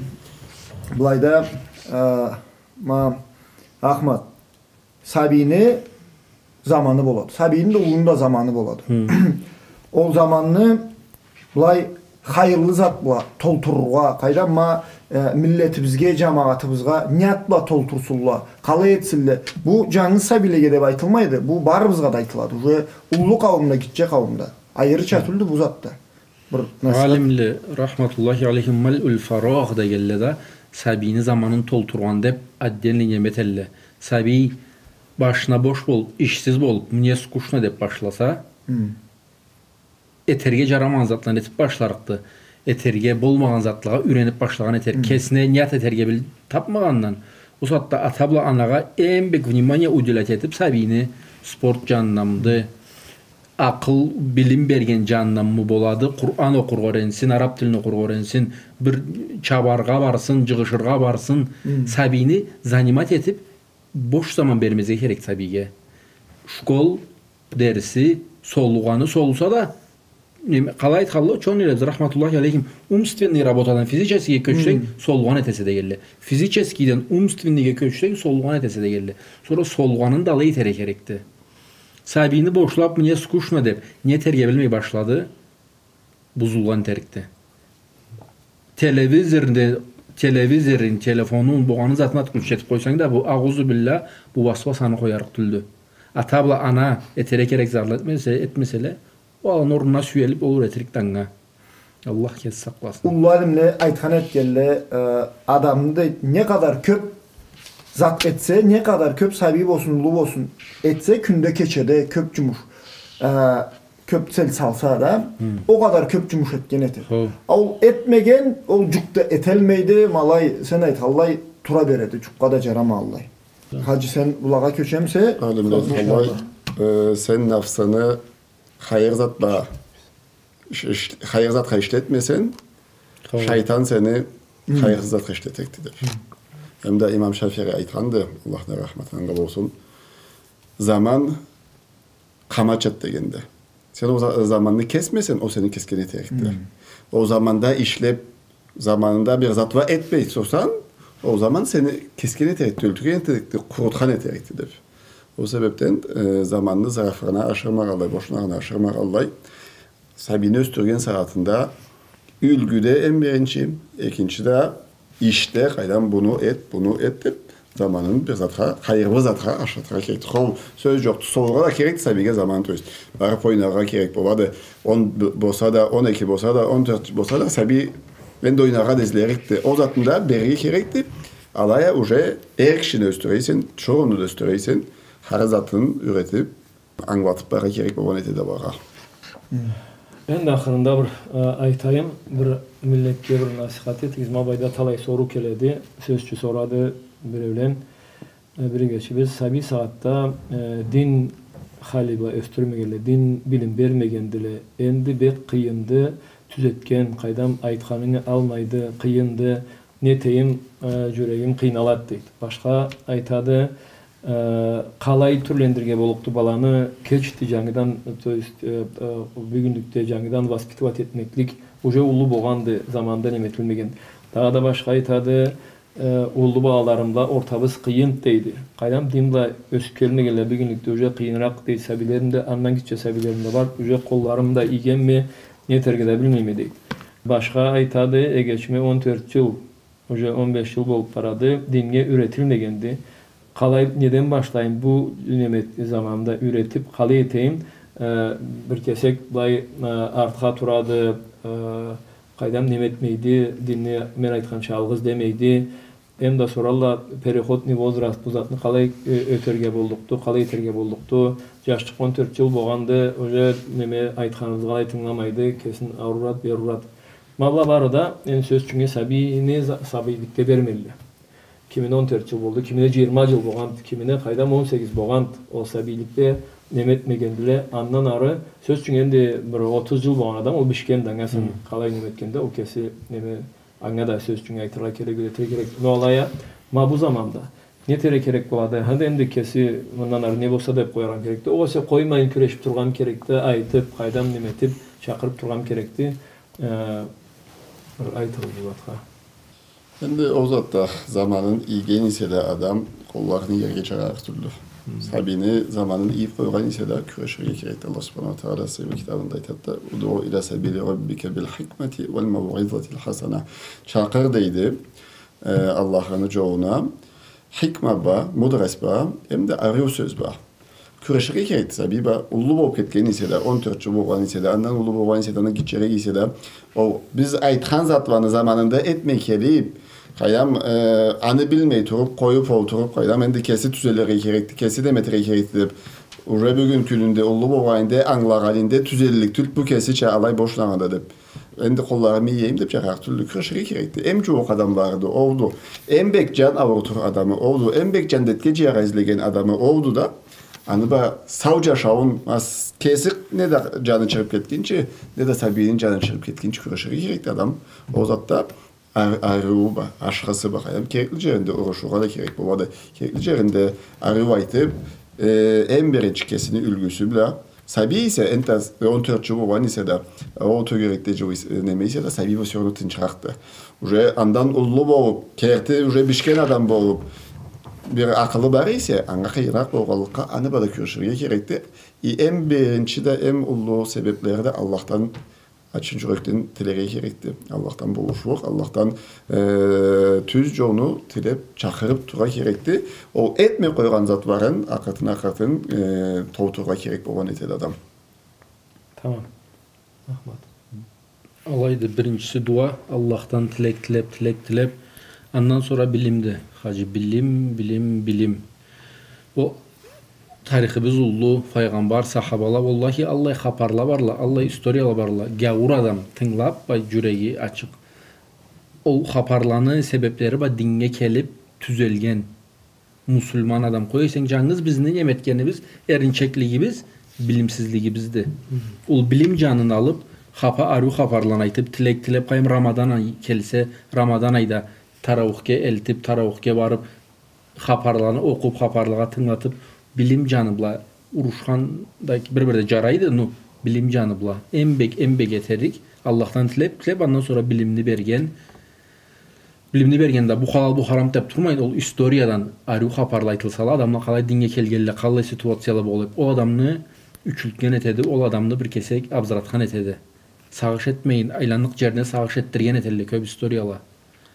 былайда, э, ма, Ахмат, сабийни заманы болады. Сабийни да, уллуну да заманы болады. Ол заманны былай хайырлы зат бла толтурургъа, къайдам, ма, э, миллетибизге, джамагъатыбызгъа нят бла толтурсунла, къалай этсинле. Бу джангыз сабийлеге деп айтылмайды, бу барыбызгъа да айтылады. Уже уллу къауумда, гитче къауумда. Айырыча тюлдю бу затда. Бир насихат. Алимле, рахматуллахи алейхим, малъуль фарагъ дегенле да, сабийни заманын толтургъан деп, отдельный неме этелле. Сабий башына бош болуп, ишсиз болуп, мне скучно деп башласа, этерге джарамагъан затланы этип башларыкъды. Этерге болмагъан затлагъа юренип башлагъан этер. Кесине нят этерге бил-, тапмагъандан, ол сагъатда ата бла анагъа эм бек внимание уделять этип, сабийни спорт джанынамыды, акъыл, билим берген джанынамы болады, Къуран окъургъа юренсин, араб тилни окъургъа юренсин, бир чабаргъа барсын, джыгъышыргъа барсын, сабийни занимать этип, бош заман бермезге керек сабийге. Школ, дерси, солугъаны солуса да, неме, къалай айтханла учёныйларыбыз, рахматуллахи алейхим, умственный работадан физическийге кёчсенг, солугъан этесе дегенле. Физическийден умственныйге кёчсенг, солугъан этесе дегенле. Сора солугъанын да алай этерге керекди. Сабийни бошлап, мне скучно деп, не этерге билмей башлады, бузулгъан этерикди. Телевизорну, телевизорун, телефонун, болгъан затын отключать этип къойсанг да, бу, агъузу билля, бу васвас аны къоярыкъ тюлдю. Ата бла ана этерге керек затла этмесе, этмеселе, ол аны орнуна сюелип, ол юретирикди анга. Аллах кеси сакъласын. Уллу алимле айтхан этгенле, э, адамны да не къадар кёп зат этсе, не къадар кёп сабий болсун, уллу болсун, этсе, кюнде, кечеде кёп джумуш, э, кёп цел салса да, ол къадар кёп джумуш этген этеди. Хо. А ол этмеген, ол джукъ да эталмайды, ма алай, сен айтханлай, тура береди, джукъгъа да джарамагъанлай. Хаджи, сен былагъа кёчемисе? Алимле айтханлай, э, сен нафсынгы хайыр зат бла иш-, иш-, хайыр затха ишлетмесенг, шайтан сени хайырсыз затха ишлетерикди деп. Эмда имам Шафии айтханды, Аллахны рахматы анга болсун, заман къамачыды дегенди. Сен ол за-, заманны кесмесенг, ол сени кесген этерикди. Ол заманда ишлеп, заманында бир зат бла этмей турсанг, ол заман сени кесген этерикди, ёлтюрген этерикди, къурутхан этерикди деп. Ол себепден, э, заманны зырафына ашырмагъанлай, бошуна ашырмагъанлай, сабийни ёсдюрген сагъатында юлгюде эм биринчи, экинчи да ишде, къайдам, муну эт, муну эт деп, заманын бир затха, хайырлы затха ашыртыргъа керекди. Хо, сёз джокъду, сорургъа да керекди сабийге заман, то есть, барып ойнаргъа керек болады. Он б-, болса да, он эки болса да, он тёрт болса да, сабий энди ойнаргъа да излерикди. Ол затын да берирге керекди. Алай а уже эр кишини ёсдюресен, чурунну да ёсдюресен, хар затын юретип, ангылатып барыргъа керек болгъан этеди алагъа. Энди ахырында бир, э, айтайым, бир миллетге бир насихат этигиз. Ма былайда талай соруу келеди. Сёз ючюн, сорады биреулен, э, бир эгечибиз, сабий сагъатда, э, дин халы бла ёсдюрмегенле, дин билим бермегендиле. Энди бек къыйынды, тюзетген, къайдам, айтханынгы алмайды, къыйынды. Не этейим, э, джюрегим къыйналады, дейди. Башха айтады, э, къалай тюрлендирирге боллукъду баланы, кечди джангыдан, то есть, э, э, бюгюнлюкде джангыдан воспитывать этмеклик, уже уллу болгъанды, заманында неме этилмеген. Дагъыда башха айтады, э, уллу балаларым бла ортабыз къыйын, дейди. Къайдам, дин бла ёсюп келмегенле бюгюнлюкде уже къыйыныракъ, дейди. Сабийлерим да, андан гитче сабийлерим да бар, уже къолларым да ийгенме, не этерге да билмейме, дейди. Башха айтады, эгечиме он тёрт джыл, уже он беш джыл болуп барады, динге юретилмегенди. Къалай, неден башлайым бу неме заманында юретип, къалай этейим? Э, бир кесек былай, э, артха турады, э, къайдам, неме этмейди, динни мен айтханча алгъыз демейди. Эм да соралла, переходный возраст, бу затны къалай, э, ётерге боллукъду, къалай этерге боллукъду? Джашчыкъ он тёрт джыл болгъанды, уже неме айтханыбызгъа алай тынгыламайды, кесин ары урады, бери урады. Ма была бары да, энди сёз ючюн, сабийни за-, сабийликде бермелле. Кимине он тёрт джыл болду, кимине джыйырма джыл болгъанды, кимине, къайдам, он сегиз болгъанды. Ол сабийликде неме этмегендиле, андан ары, сёз ючюн, энди бир отуз джыл болгъан адам, ол бишгенди, анга сен къалай неме этгенде, ол кеси неме, анга да, сёз ючюн, айтыргъа керек, юретирге керек. Но алай а, ма бу заманда не этерге керек болады? Хы да, энди кеси мындан ары не болса да деп къояргъа керекди. Огъесе къоймайын кюрешип тургъа керекди, айтып, къайдам, неме этип, чакъырып тургъа керекди. Э, бир айтыгъыз бу затха. Энди ол затда заманын ийген эсе да адам, къолларын иерге чарарыкъ тюлдю. Сабийни заманын ийип къойгъан эсе да, кюреширге керекди. Аллах субханаху ва тагъала сыйлы китабында айтады да: «Удъу иля сабили раббика биль хикмати валь мауъизатиль хасана». Чакъыр, дейди, э, Аллахыны джолуна хикма бла, мудрость бла, эм да ариу сёз бла. Кюреширге керекди сабий бла, уллу болуп кетген эсе да, он тёрт джыл болгъан эсе да, андан уллу болгъан эсе да, андан гитчерек эсе да, ол биз айтхан затланы заманында этмей келип, къайдам, э, аны билмей туруп, къоюп олтуруп, къайдам, энди кеси тюзелирге керекди, кеси неме этерге керекди деп, уже бюгюн кюнюнде, уллу болгъанында, ангылагъанында тюзеллик тюлдю бу кесича, алай бошунагъанда деп. Энди къолларымы иейим деп чакъырыкъ тюлдю, кюреширге керекди. Эм джууукъ адамларыды олду, эм бек джан аурутур адамы олду, эм бек джандетге джыяргъа излеген адамы олду да, аны бла сау джашауун, ас-, кеси не да джаны чыгъып кетгинчи, не да сабийни джаны чыгъып кетгинчи кюреширге керекди адам. Ол затда ар-, ариуу бла, ашхысы бла, къайдам, керекли джеринде урушургъа да керек болады. Керекли джеринде ариу айтып, э, эм биринчи кесини юлгюсю бла, сабий эсе, энтда он тёрт джыл болгъан эсе да, ол тёгерекде джыл эс-, неме эсе да, сабий бла всё равно тынчыракъды. Уже андан уллу болуп, керти уже бишген адам болуп, бир акъылы бар эсе, анга къыйыныракъ болгъанлыкъгъа, аны бла да кюреширге керекди. И эм биринчи да, эм уллу себеблери да Аллахдан ачын джюрекден тилерге керекди. Аллахдан болушлукъ, Аллахдан, э, тюз джолну тилеб, чакъырыб турургъа керекди. Ол этмей къойгъан затларын акъыртын-акъыртын, э, толтурургъа керек болгъан этеди адам. Тамам. Рахмат. Алайды, биринчиси дуа, Аллахдан тилек тилеб, тилек тилеб, андан сора билимди. Хаджи, билим, билим, билим. Ол тарихибиз уллу, файгъамбар, сахабала, уаллахи, аллай хапарла барла, аллай историяла барла. Гяуур адам тынгылаб, бай, джюреги ачыкъ. Ол хапарланы себеблери бла динге келиб тюзелген муслиман адам. Къой эсенг, джангыз бизни неме этгенибиз, эринчеклигибиз, билимсизлигибизди. Хы. Ол билим джанын алыб, хапа, ариу хапарланы айтыб, тилек тилеб, къайдам, Рамадан ай келсе, Рамадан айда тарауихге элтиб, тарауихге барыб, хапарланы окъуб, хапарлагъа тынгылатыб, билим джаны бла урушхан да бир-бирде джарайды, ну, билим джаны бла. Эм бек, эм бек этерик, Аллахдан тилеб, тилеб, андан сора билимни берген. Билимни берген да, бу халал, бу харам деб турмайын, ол историядан ариу хапарла айтылсала, адамла къалай динге келгенле, къаллай ситуацияла болуб, ол адамны ючюлтген этеди, ол адамны бир кесек абызыратхан этеди. Сагъыш этмейин, айланныкъ джерине сагъыш этдирген этелле кёб историяла.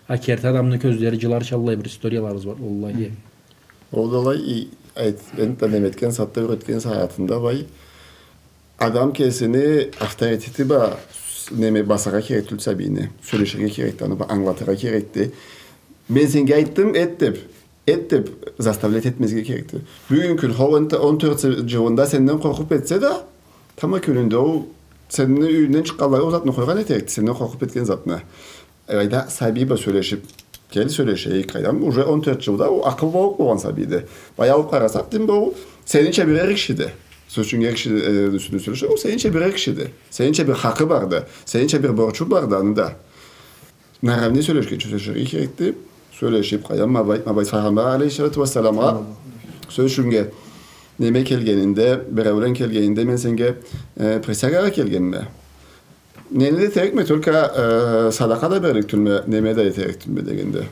А керти адамны кёзлери джыларча аллай бир историяларыбыз бар, уаллахи. Хы. Ол да алай, и, айт-, энтда неме этген сагъатда, юретген сагъатында, бай, адам кесини авторитети бла с-, неме, басаргъа керек тюлдю сабийни, сёлеширге керекди, аны бла англатыргъа керекди. Мен сеннге айтдым, эт деб, эт деб заставлять этмезге керекди. Бюгюн кюн, хо, энтда он тёрт джылында сенден къоркъуб этсе да, тамбла кюнюнде ол сени юйюнгден чыкъгъанлай ол затны къойгъан этерикди, сенден къоркъуб этген затны. Алайда сабий бла сёлешиб, кел, сёлешейик, къайдам, уже он тёрт джылда ол акъыллы болуб болгъан сабийди. Баягъы алыб къарасакъ, дин бла ол сенича бир эр кишиди. Сёз ючюн, эр киши, э, юсюнден сёлешебиз, ол сенича бир эр кишиди. Сенича бир хакъы барды, сенича бир борчу барды аны да. Наравне сёлешгенча сёлеширге керекди. Сёлешиб, къайдам, ма бай-, ма бай-, Файгъамбар алейхиссалату уассаламгъа, сёз ючюннге, неме келгенинде, биреулен келгенинде, мен сеннге, э, присягагъа келгенме. Нени да этерикме, только, э, садакъа да берлик тюлме, неме да этерик тюлме дегенде.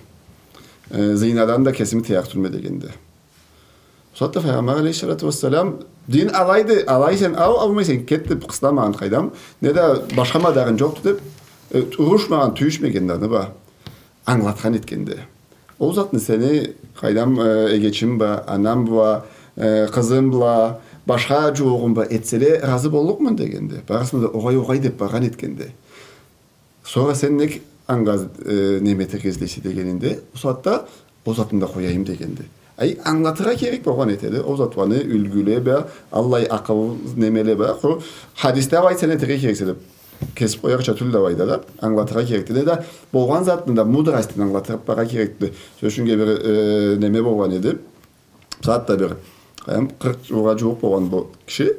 Э, зинадан да кесими тыярыкъ тюлме дегенде. Ол сагъатда Файгъамбар алейхиссалату уассалам, дин алайды, алай сен ал, алмай сен кет деб къысламагъан, къайдам, не да башха мадарынг джокъду деб, э, урушмагъан, тюйюшмегенди аны бла, англатхан этгенди. Ол затны сени, къайдам, э, эгечинг бла, ананг бла, э, къызынг бла, башха джууугъунг бла этселе, разы боллукъмун дегенди. Барысына да огъай, огъай деб баргъан этгенди. Сора сен нек анга, э, неме этерге излейсе дегенинде, ол сагъатда ол затны да къояйым дегенди. Ай, англатыргъа керек болгъан этеди. Ол затланы юлгюле бла, аллай акъыл немеле бла, хо, хадисде алай сен этерге керексе деб, кесиб къоярча тюлдю алайда да, англатыргъа керекди. Не да болгъан затны да мудростьну англатыргъа керекди. Сёз ючюннге бир, э, неме болгъан эди. Сагъатда бир, эм, къыркъ джылгъа джууукъ болгъан бу киши,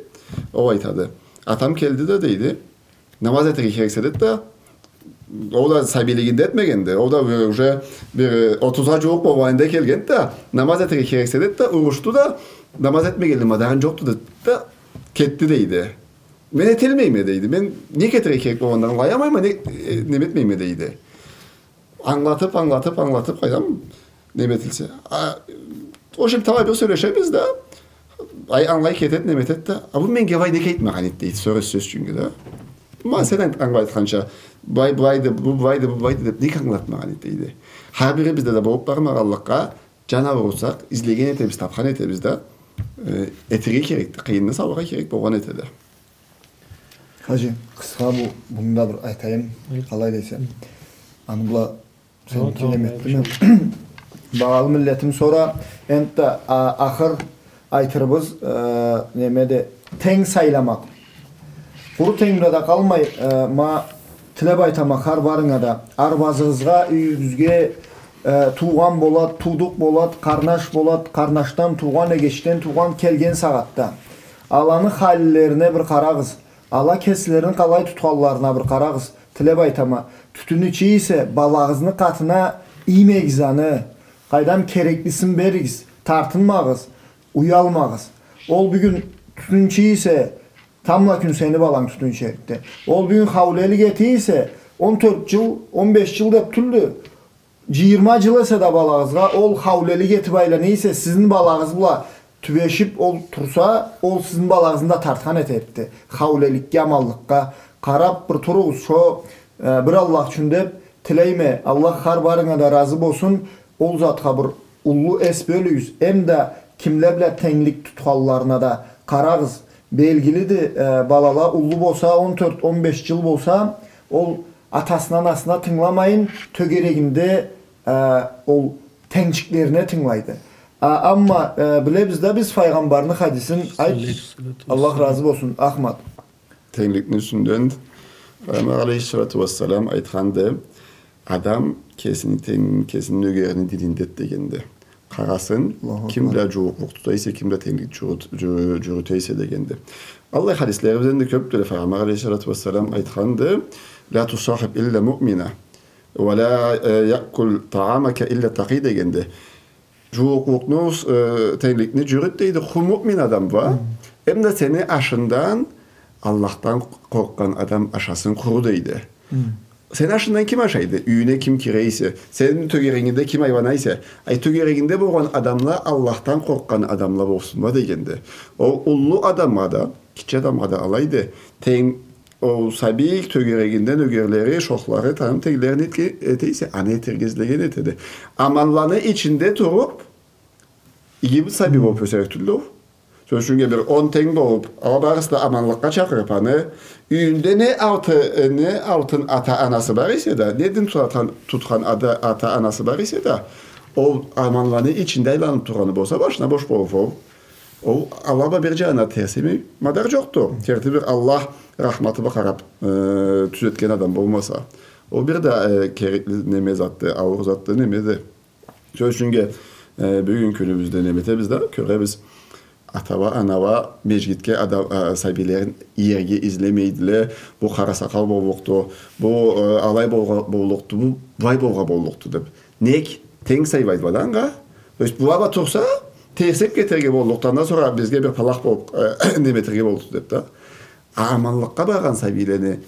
ол айтады. Атам келди да, дейди, намаз этерге керексе, деди да, ол да сабийлигинде этмегенди, ол да бир, уже бир отузгъа джууукъ болгъанында келгенди да, намаз этерге керексе, деди да, урушду да, намаз этмегенни мадарынг джокъду, деди да, кетди, дейди. Мен эталмайма, дейди. Мен нек этерге керек болгъанын ангылаялмайма, не, э, неме этмейме, дейди. Англатып, англатып, англатып, къайдам, неме этилсе. А, в общем, талай бир сёлешебиз да, ай, ангылай кетет, неме этет да, а бу меннге былай нек айтмагъан эди, дейди, сора сёз ючюннге да. Ма сен анг-, ангылатханча, былай, былайды, бу былайды, бу былайды деп нек ангылатмагъан эди, дейди. Хар бирибизде да болуп бармагъанлыкъгъа, джан аурусакъ, излеген этебиз, тапхан этебиз да, э, этерге керекди, къыйынны салыргъа керек болгъан этеди. Хаджи, къысха бу, муну да бир айтайым, къалай десем. Аны бла сен неме этдинг. Багъалы миллетим, сора энтда, а, ахыр айтырыбыз, э, немеди, тенг сайламакъ. Къуру тенг бла да къалмай, э, ма тилеп айтама хар барынга да, арбазыгъызгъа, юйюгюзге, э, туугъан болад, туудукъ болад, къарнаш болад, къарнашдан туугъан, эгечден туугъан келген сагъатда. Аланы халилерине бир къарагъыз. Ала кеслерин къалай тутханларына бир къарагъыз. Тилеп айтама, тютюн иче эсе, балагъызны къатына иймегиз аны. Къайдам, кереклисин беригиз, тартынмагъыз, уялмагъыз. Ол бюгюн тютюн иче эсе, тамбла кюн сени баланг тютюн ичерикди. Ол бюгюн хаулелик эте эсе, он тёрт джыл, он беш джыл деп тюлдю. джыйырма джыл эсе да балагъызгъа, ол хаулелик этиб айлана эсе, сизни балагъыз бла тюбешиб ол турса, ол сизни балагъызны да тартхан этерикди хаулеликге, аманлыкъгъа. Къараб бир туругъуз, шо, э, бир Аллах ючюн деб тилейме. Аллах хар барыгъа да разы болсун. Ол затха бир уллу эс бёлюгюз. Эм да кимле бла тенглик тутханларына да къарагъыз. Белгилиди, э, балала уллу болса, он тёрт, он беш джыл болса, ол атасына, анасына тынгыламайын, тёгерегинде, э, ол тенгчиклерине тынгылайды. А, амма, э, билебиз да биз Файгъамбарны хадисин, айт, алейхиссалату Аллах вассалам, разы болсун, Ахмат. Тенгликни юсюнден Файгъамбар алейхиссалату вассалам айтханды, адам кесини тенг-, кесини нёгерини дининдеди дегенди. Къарасын, Аллаху ким бла Акбар, джууукълукъ тута эсе, ким бла тенглик джюрют-, джю-, джюрюте эсе дегенди. Аллай хадислерибиз энди кёбдюле. Файгъамбар алейхиссалату вассалам айтханды, «Ла тусахиб илля муъмина, уа ла, э, яъкул тагъамака илля такъий» дегенди. Джууукълукъну, э, тенгликни джюрют дейди, къуру муъмин адам бла. Хы. Эм да сени ашынгдан Аллахдан къоркъгъан адам ашасын къуру дейди. Хы. Сени ашынгдан ким ашайды? Юйюнге ким кире эсе, сени тёгерегингде ким айлана эсе, ай, тёгерегингде болгъан адамла Аллахдан къоркъгъан адамла болсунла дегенди. Ол уллу адамгъа да, кичи адамгъа да алайды. Тенг, ол сабий тёгерегинде нёгерлери, шохлары, таным тенглери не этге-, эте эсе, аны этерге излеген этеди. Аманланы ичинде туруб, иги бир сабий болуб ёсерик тюлдю ол. Сёз ючюн, бир он тенг болуб, ала барысы да аманлыкъгъа чакъырыб аны, юйюнде не алты-, э, не алтын ата-анасы бар эсе да, не дин тутхан, тутхан ата-, ата-анасы бар эсе да, ол аманланы ичинде айланыб тургъаны болса, башына бош болуб ол, ол ала бла бир джанына терс эсе, мадар джокъду. Керти бир Аллах рахматы бла къараб, э, тюзетген адам болмаса. Ол бир да, э, керекли неме затды, ауур затды, немеди. Сёз ючюн, э, бюгюн кюнюбюзде неме этебиз да, кёребиз, атала, анала межгитге ада-, а, сабийлерин иерге излемейдиле, бу къарасакъал боллукъду, бу, э, алай болгъа-, боллукъду, бу былай болгъа боллукъду деб. Нек? Тенг сайлайдыла да анга. То есть, была бла турса, терсиб кетерге боллукъду, андан сора бизге бир палах болуб, э, неме этерге боллукъду деб да. А аманлыкъгъа баргъан сабийлени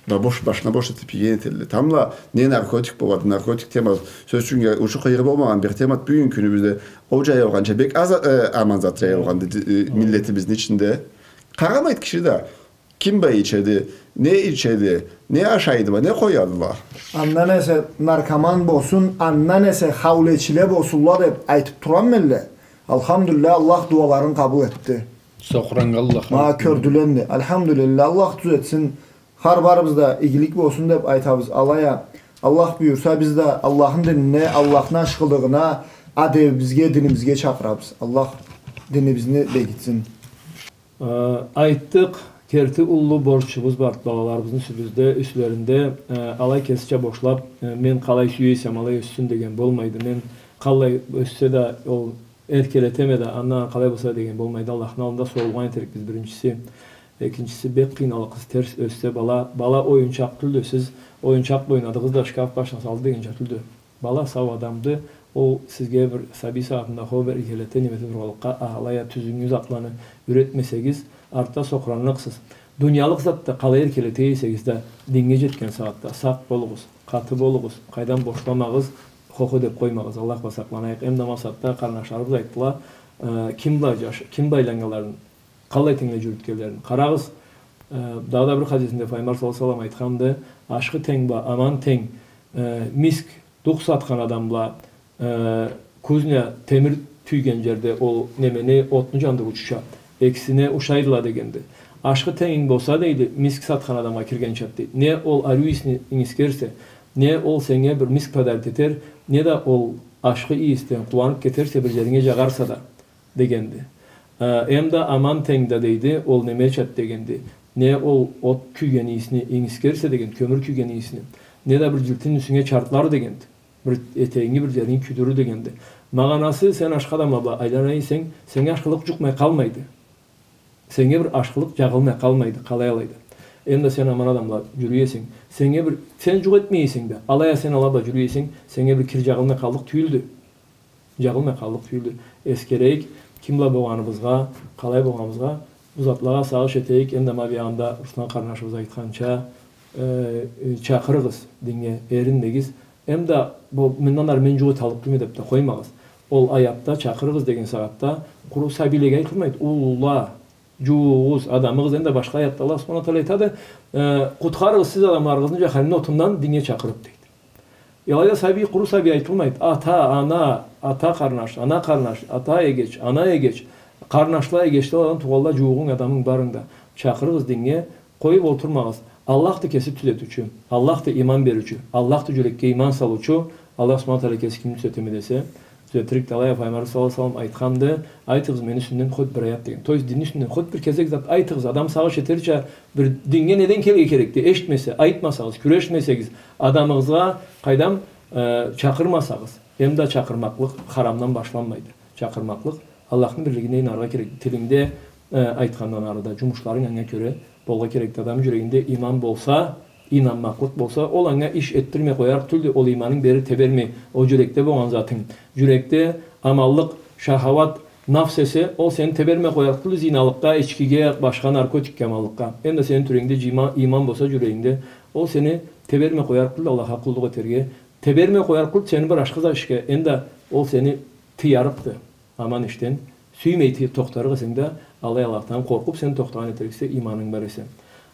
бла бош, башына бош этиб ийген этелле. Тамбла не наркотик болады, наркотик темады. Сёз ючюн, учу-къыйыры болмагъан бир темады бюгюн кюнюбюзде. Ол джайылгъанча бек аз, э, аман зат джайылгъанды, э, миллетибизни ичинде. Къарамайды киши да, ким бла ичеди, не ичеди, не ашайдыла, не къоядыла. Андан эсе наркоман болсун, андан эсе хаулечиле болсунла деб айтыб турама элле. Алхамдулиллях, Аллах дуаларын къабыл этди. Сокъураннга Аллах. Ма кёрдюле энди. Алхамдулиллях, Аллах тюзетсин. Хар барыбыз да игилик болсун деб айтабыз. Алай а, Аллах буюрса, биз да Аллахны динине, Аллахны ашхылыгъына, адебибизге, динибизге чакъырабыз. Аллах динибизни бегитсин. Э, айтдыкъ, керти уллу борчубуз барды балаларыбызны юсюбюзде, юслеринде, э, алай кесича бошлаб, э, мен къалай сюе эсем, алай ёссюн деген болмайды. Мен къалай ёссе да, ол эркелетеме да, андан къалай болса деген болмайды. Аллахны аллында сорулгъан этерикбиз, биринчиси. Экинчиси, бек къыйналыкъсыз, терс ёссе бала, бала оюнчакъ тюлдю. Сиз оюнчакъ бла ойнадыгъыз да, шкаф башына салды дегенча тюлдю. Бала сау адамды, ол сизге бир сабий сагъатында хо бир эркелете, неме эте тургъанлыкъгъа, алай а тюзюнгю затланы юретмесегиз, артда сокъуранныкъсыз. Дуниялыкъ затда къалай эркелете эсегиз да, динге джетген сагъатда сакъ болугъуз, къаты болугъуз, къайдан бошламагъыз, хо-хо деб къоймагъыз, Аллах бла сакъланайыкъ. Эм да ма сагъатда къарнашларыбыз айтдыла, э, ким бла джаш-, ким бла айланнганларын, къалай тенгле джюрютгенлерин къарагъыз. Э, дагъыда бир хадисинде Файгъамбар саллаллаху алейхи ва саллам айтханды, ашхы тенг бла аман тенг, э, миск, дукъ сатхан адам бла, э, кузня, темир тюйген джерде ол немени, отну джандырыучуча, экисине ушайдыла дегенди. Ашхы тенгинг болса, дейди, миск сатхан адамгъа киргенчады, дейди. Не ол ариу ийисни ингискерсе, не ол сеннге бир миск подарить этер, не да ол ашхы ийисден къууаныб кетерсе, бир джеринге джагъарса да, дегенди. Э, эм да аман тенг да, дейди, ол немечады дегенди. Не ол от кюйген ийисни ингискерсе дегенди, кёмюр кюйген ийисни. Не да бир джилтин юсюнге чартлар дегенди. Бир этегинги, бир джеринги кюйдюрюр дегенди. Магъанасы, сен ашхы адамла бла айлана эсенг, сеннге ашхылыкъ джукъмай къалмайды. Сеннге бир ашхылыкъ джагъылмай къалмайды, къалай алайда. Эм да сен аман адамла джюрюй эсенг, сеннге бир, сен джукъ этмей эсенг да, алай а сен ала бла джюрюй эсенг, сеннге бир кир джагъылмай къаллыкъ тюйюлдю. Джагъылмай къаллыкъ тюйюлдю. Эсгерейик, ким бла болгъаныбызгъа, къалай болгъаныбызгъа, бу затлагъа сагъыш этейик, эм да ма биягъында Руслан къарнашыбыз айтханча, э, э, чакъырыгъыз диннге, эринмегиз, Эм да бу, мындан ары мен джукъ эталлыкъ тюлме деб да къоймагъыз. Ол аятда чакъырыгъыз деген сагъатда къуру сабийлеге айтылмайды. Уллула, джууугъуз, адамыгъыз, эм да башха аятда Аллах Субханаху Тагъала айтады, э, къутхарыгъыз сиз адамларыгъызны джаханимни отундан динге чакъырыб, дейди. Алайда сабий, къуру сабий айтылмайды. Ата, ана, ата къарнаш, ана къарнаш, ата эгеч, ана эгеч, къарнашла, эгечле, аладан туугъанла, джууугъунг, адамынг барынг да чакъырыгъыз динге, къоюб олтурмагъыз. Аллахды кеси тюзетиучю, Аллахды иман бериучю, Аллахды джюрекге иман салыучу, Аллах Субханаху Тагъала кеси кимни тюзетеме десе, тюзетирикди. Алай а Пайгъамбарыбыз саллаллаху алейхи ва саллам айтханды, айтыгъыз мени юсюмден хоть бир аят деген. То есть динни юсюнден хоть бир кесек зат айтыгъыз, адам сагъыш этерча, бир динге неден келирге керекди? Эшитмесе, айтмасагъыз, кюрешмесегиз, адамыгъызгъа къайдам, э, чакъырмасагъыз. Эм да чакъырмакълыкъ харамдан башланмайды. Чакъырмакълыкъ Аллахны бирлигине ийнаныргъа керекди. Тилингде, э, айтхандан ары да, джумушларынг анга кёре болургъа керекди. Адамны джюрегинде иман болса, ийнанмакълыкъ болса, ол анга иш этдирмей къоярыкъ тюлдю, ол иманынг бери тебермей, ол джюрекде болгъан затынг. Джюрекде аманлыкъ, шахауат, нафс эсе, ол сени тебермей къоярыкъ тюлдю зиналыкъгъа, ичкиге, башха наркотикге, аманлыкъгъа. Эм да сени тюрегингде джыйма-, иман болса джюрегингде, ол сени тебермей къоярыкъ тюлдю Аллахха къуллукъ этерге. Тебермей къоярыкъ тюлдю сени бир ашхы зат ишге, эм да ол сени тыярыкъды аман ишден. Сюймей ти-, тохтарыкъ эсенг да, алай Аллахдан къоркъуб, сен тохтагъан этериксе, иманынг бар эсе.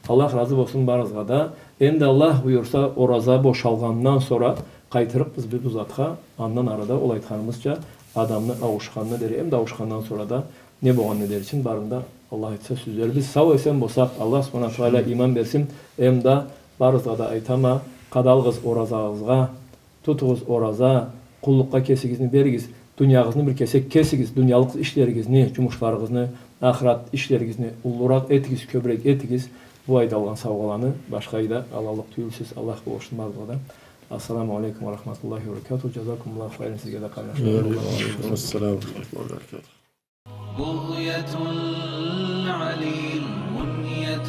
Аллах разы болсун барыгъызгъа да. Энди Аллах буюрса, ораза бошалгъандан сора къайтырыкъбыз биз бу затха, андан ары да ол айтханыбызча адамны ауушханына дери, эм да ауушхандан сора да не болгъанына дери ючюн барын да Аллах айтса сюзербиз. Сау-эсен болсакъ, Аллах Субханаху Тагъала иман берсин, эм да барыгъызгъа да айтама, къадалыгъыз оразагъызгъа, тутугъуз ораза, къуллукъгъа кесигизни беригиз, дуниягъызны бир кесек кесигиз, дуниялыкъ ишлеригизни, джумушларыгъызны, ахырат ишлеригизни уллуракъ этигиз, кёбюрек этигиз. Бу айда алгъан саугъаланы башха айда алаллыкъ тюйюлсюз. Аллах болушсун барыгъызгъа да. Ассаламу алейкум ва рахматуллахи ва баракатуху. Джазакумуллаху хайран сизге да, къарнашларым. Ва алейкум ассалам ва рахматуллахи ва баракатуху. بغية العليل منية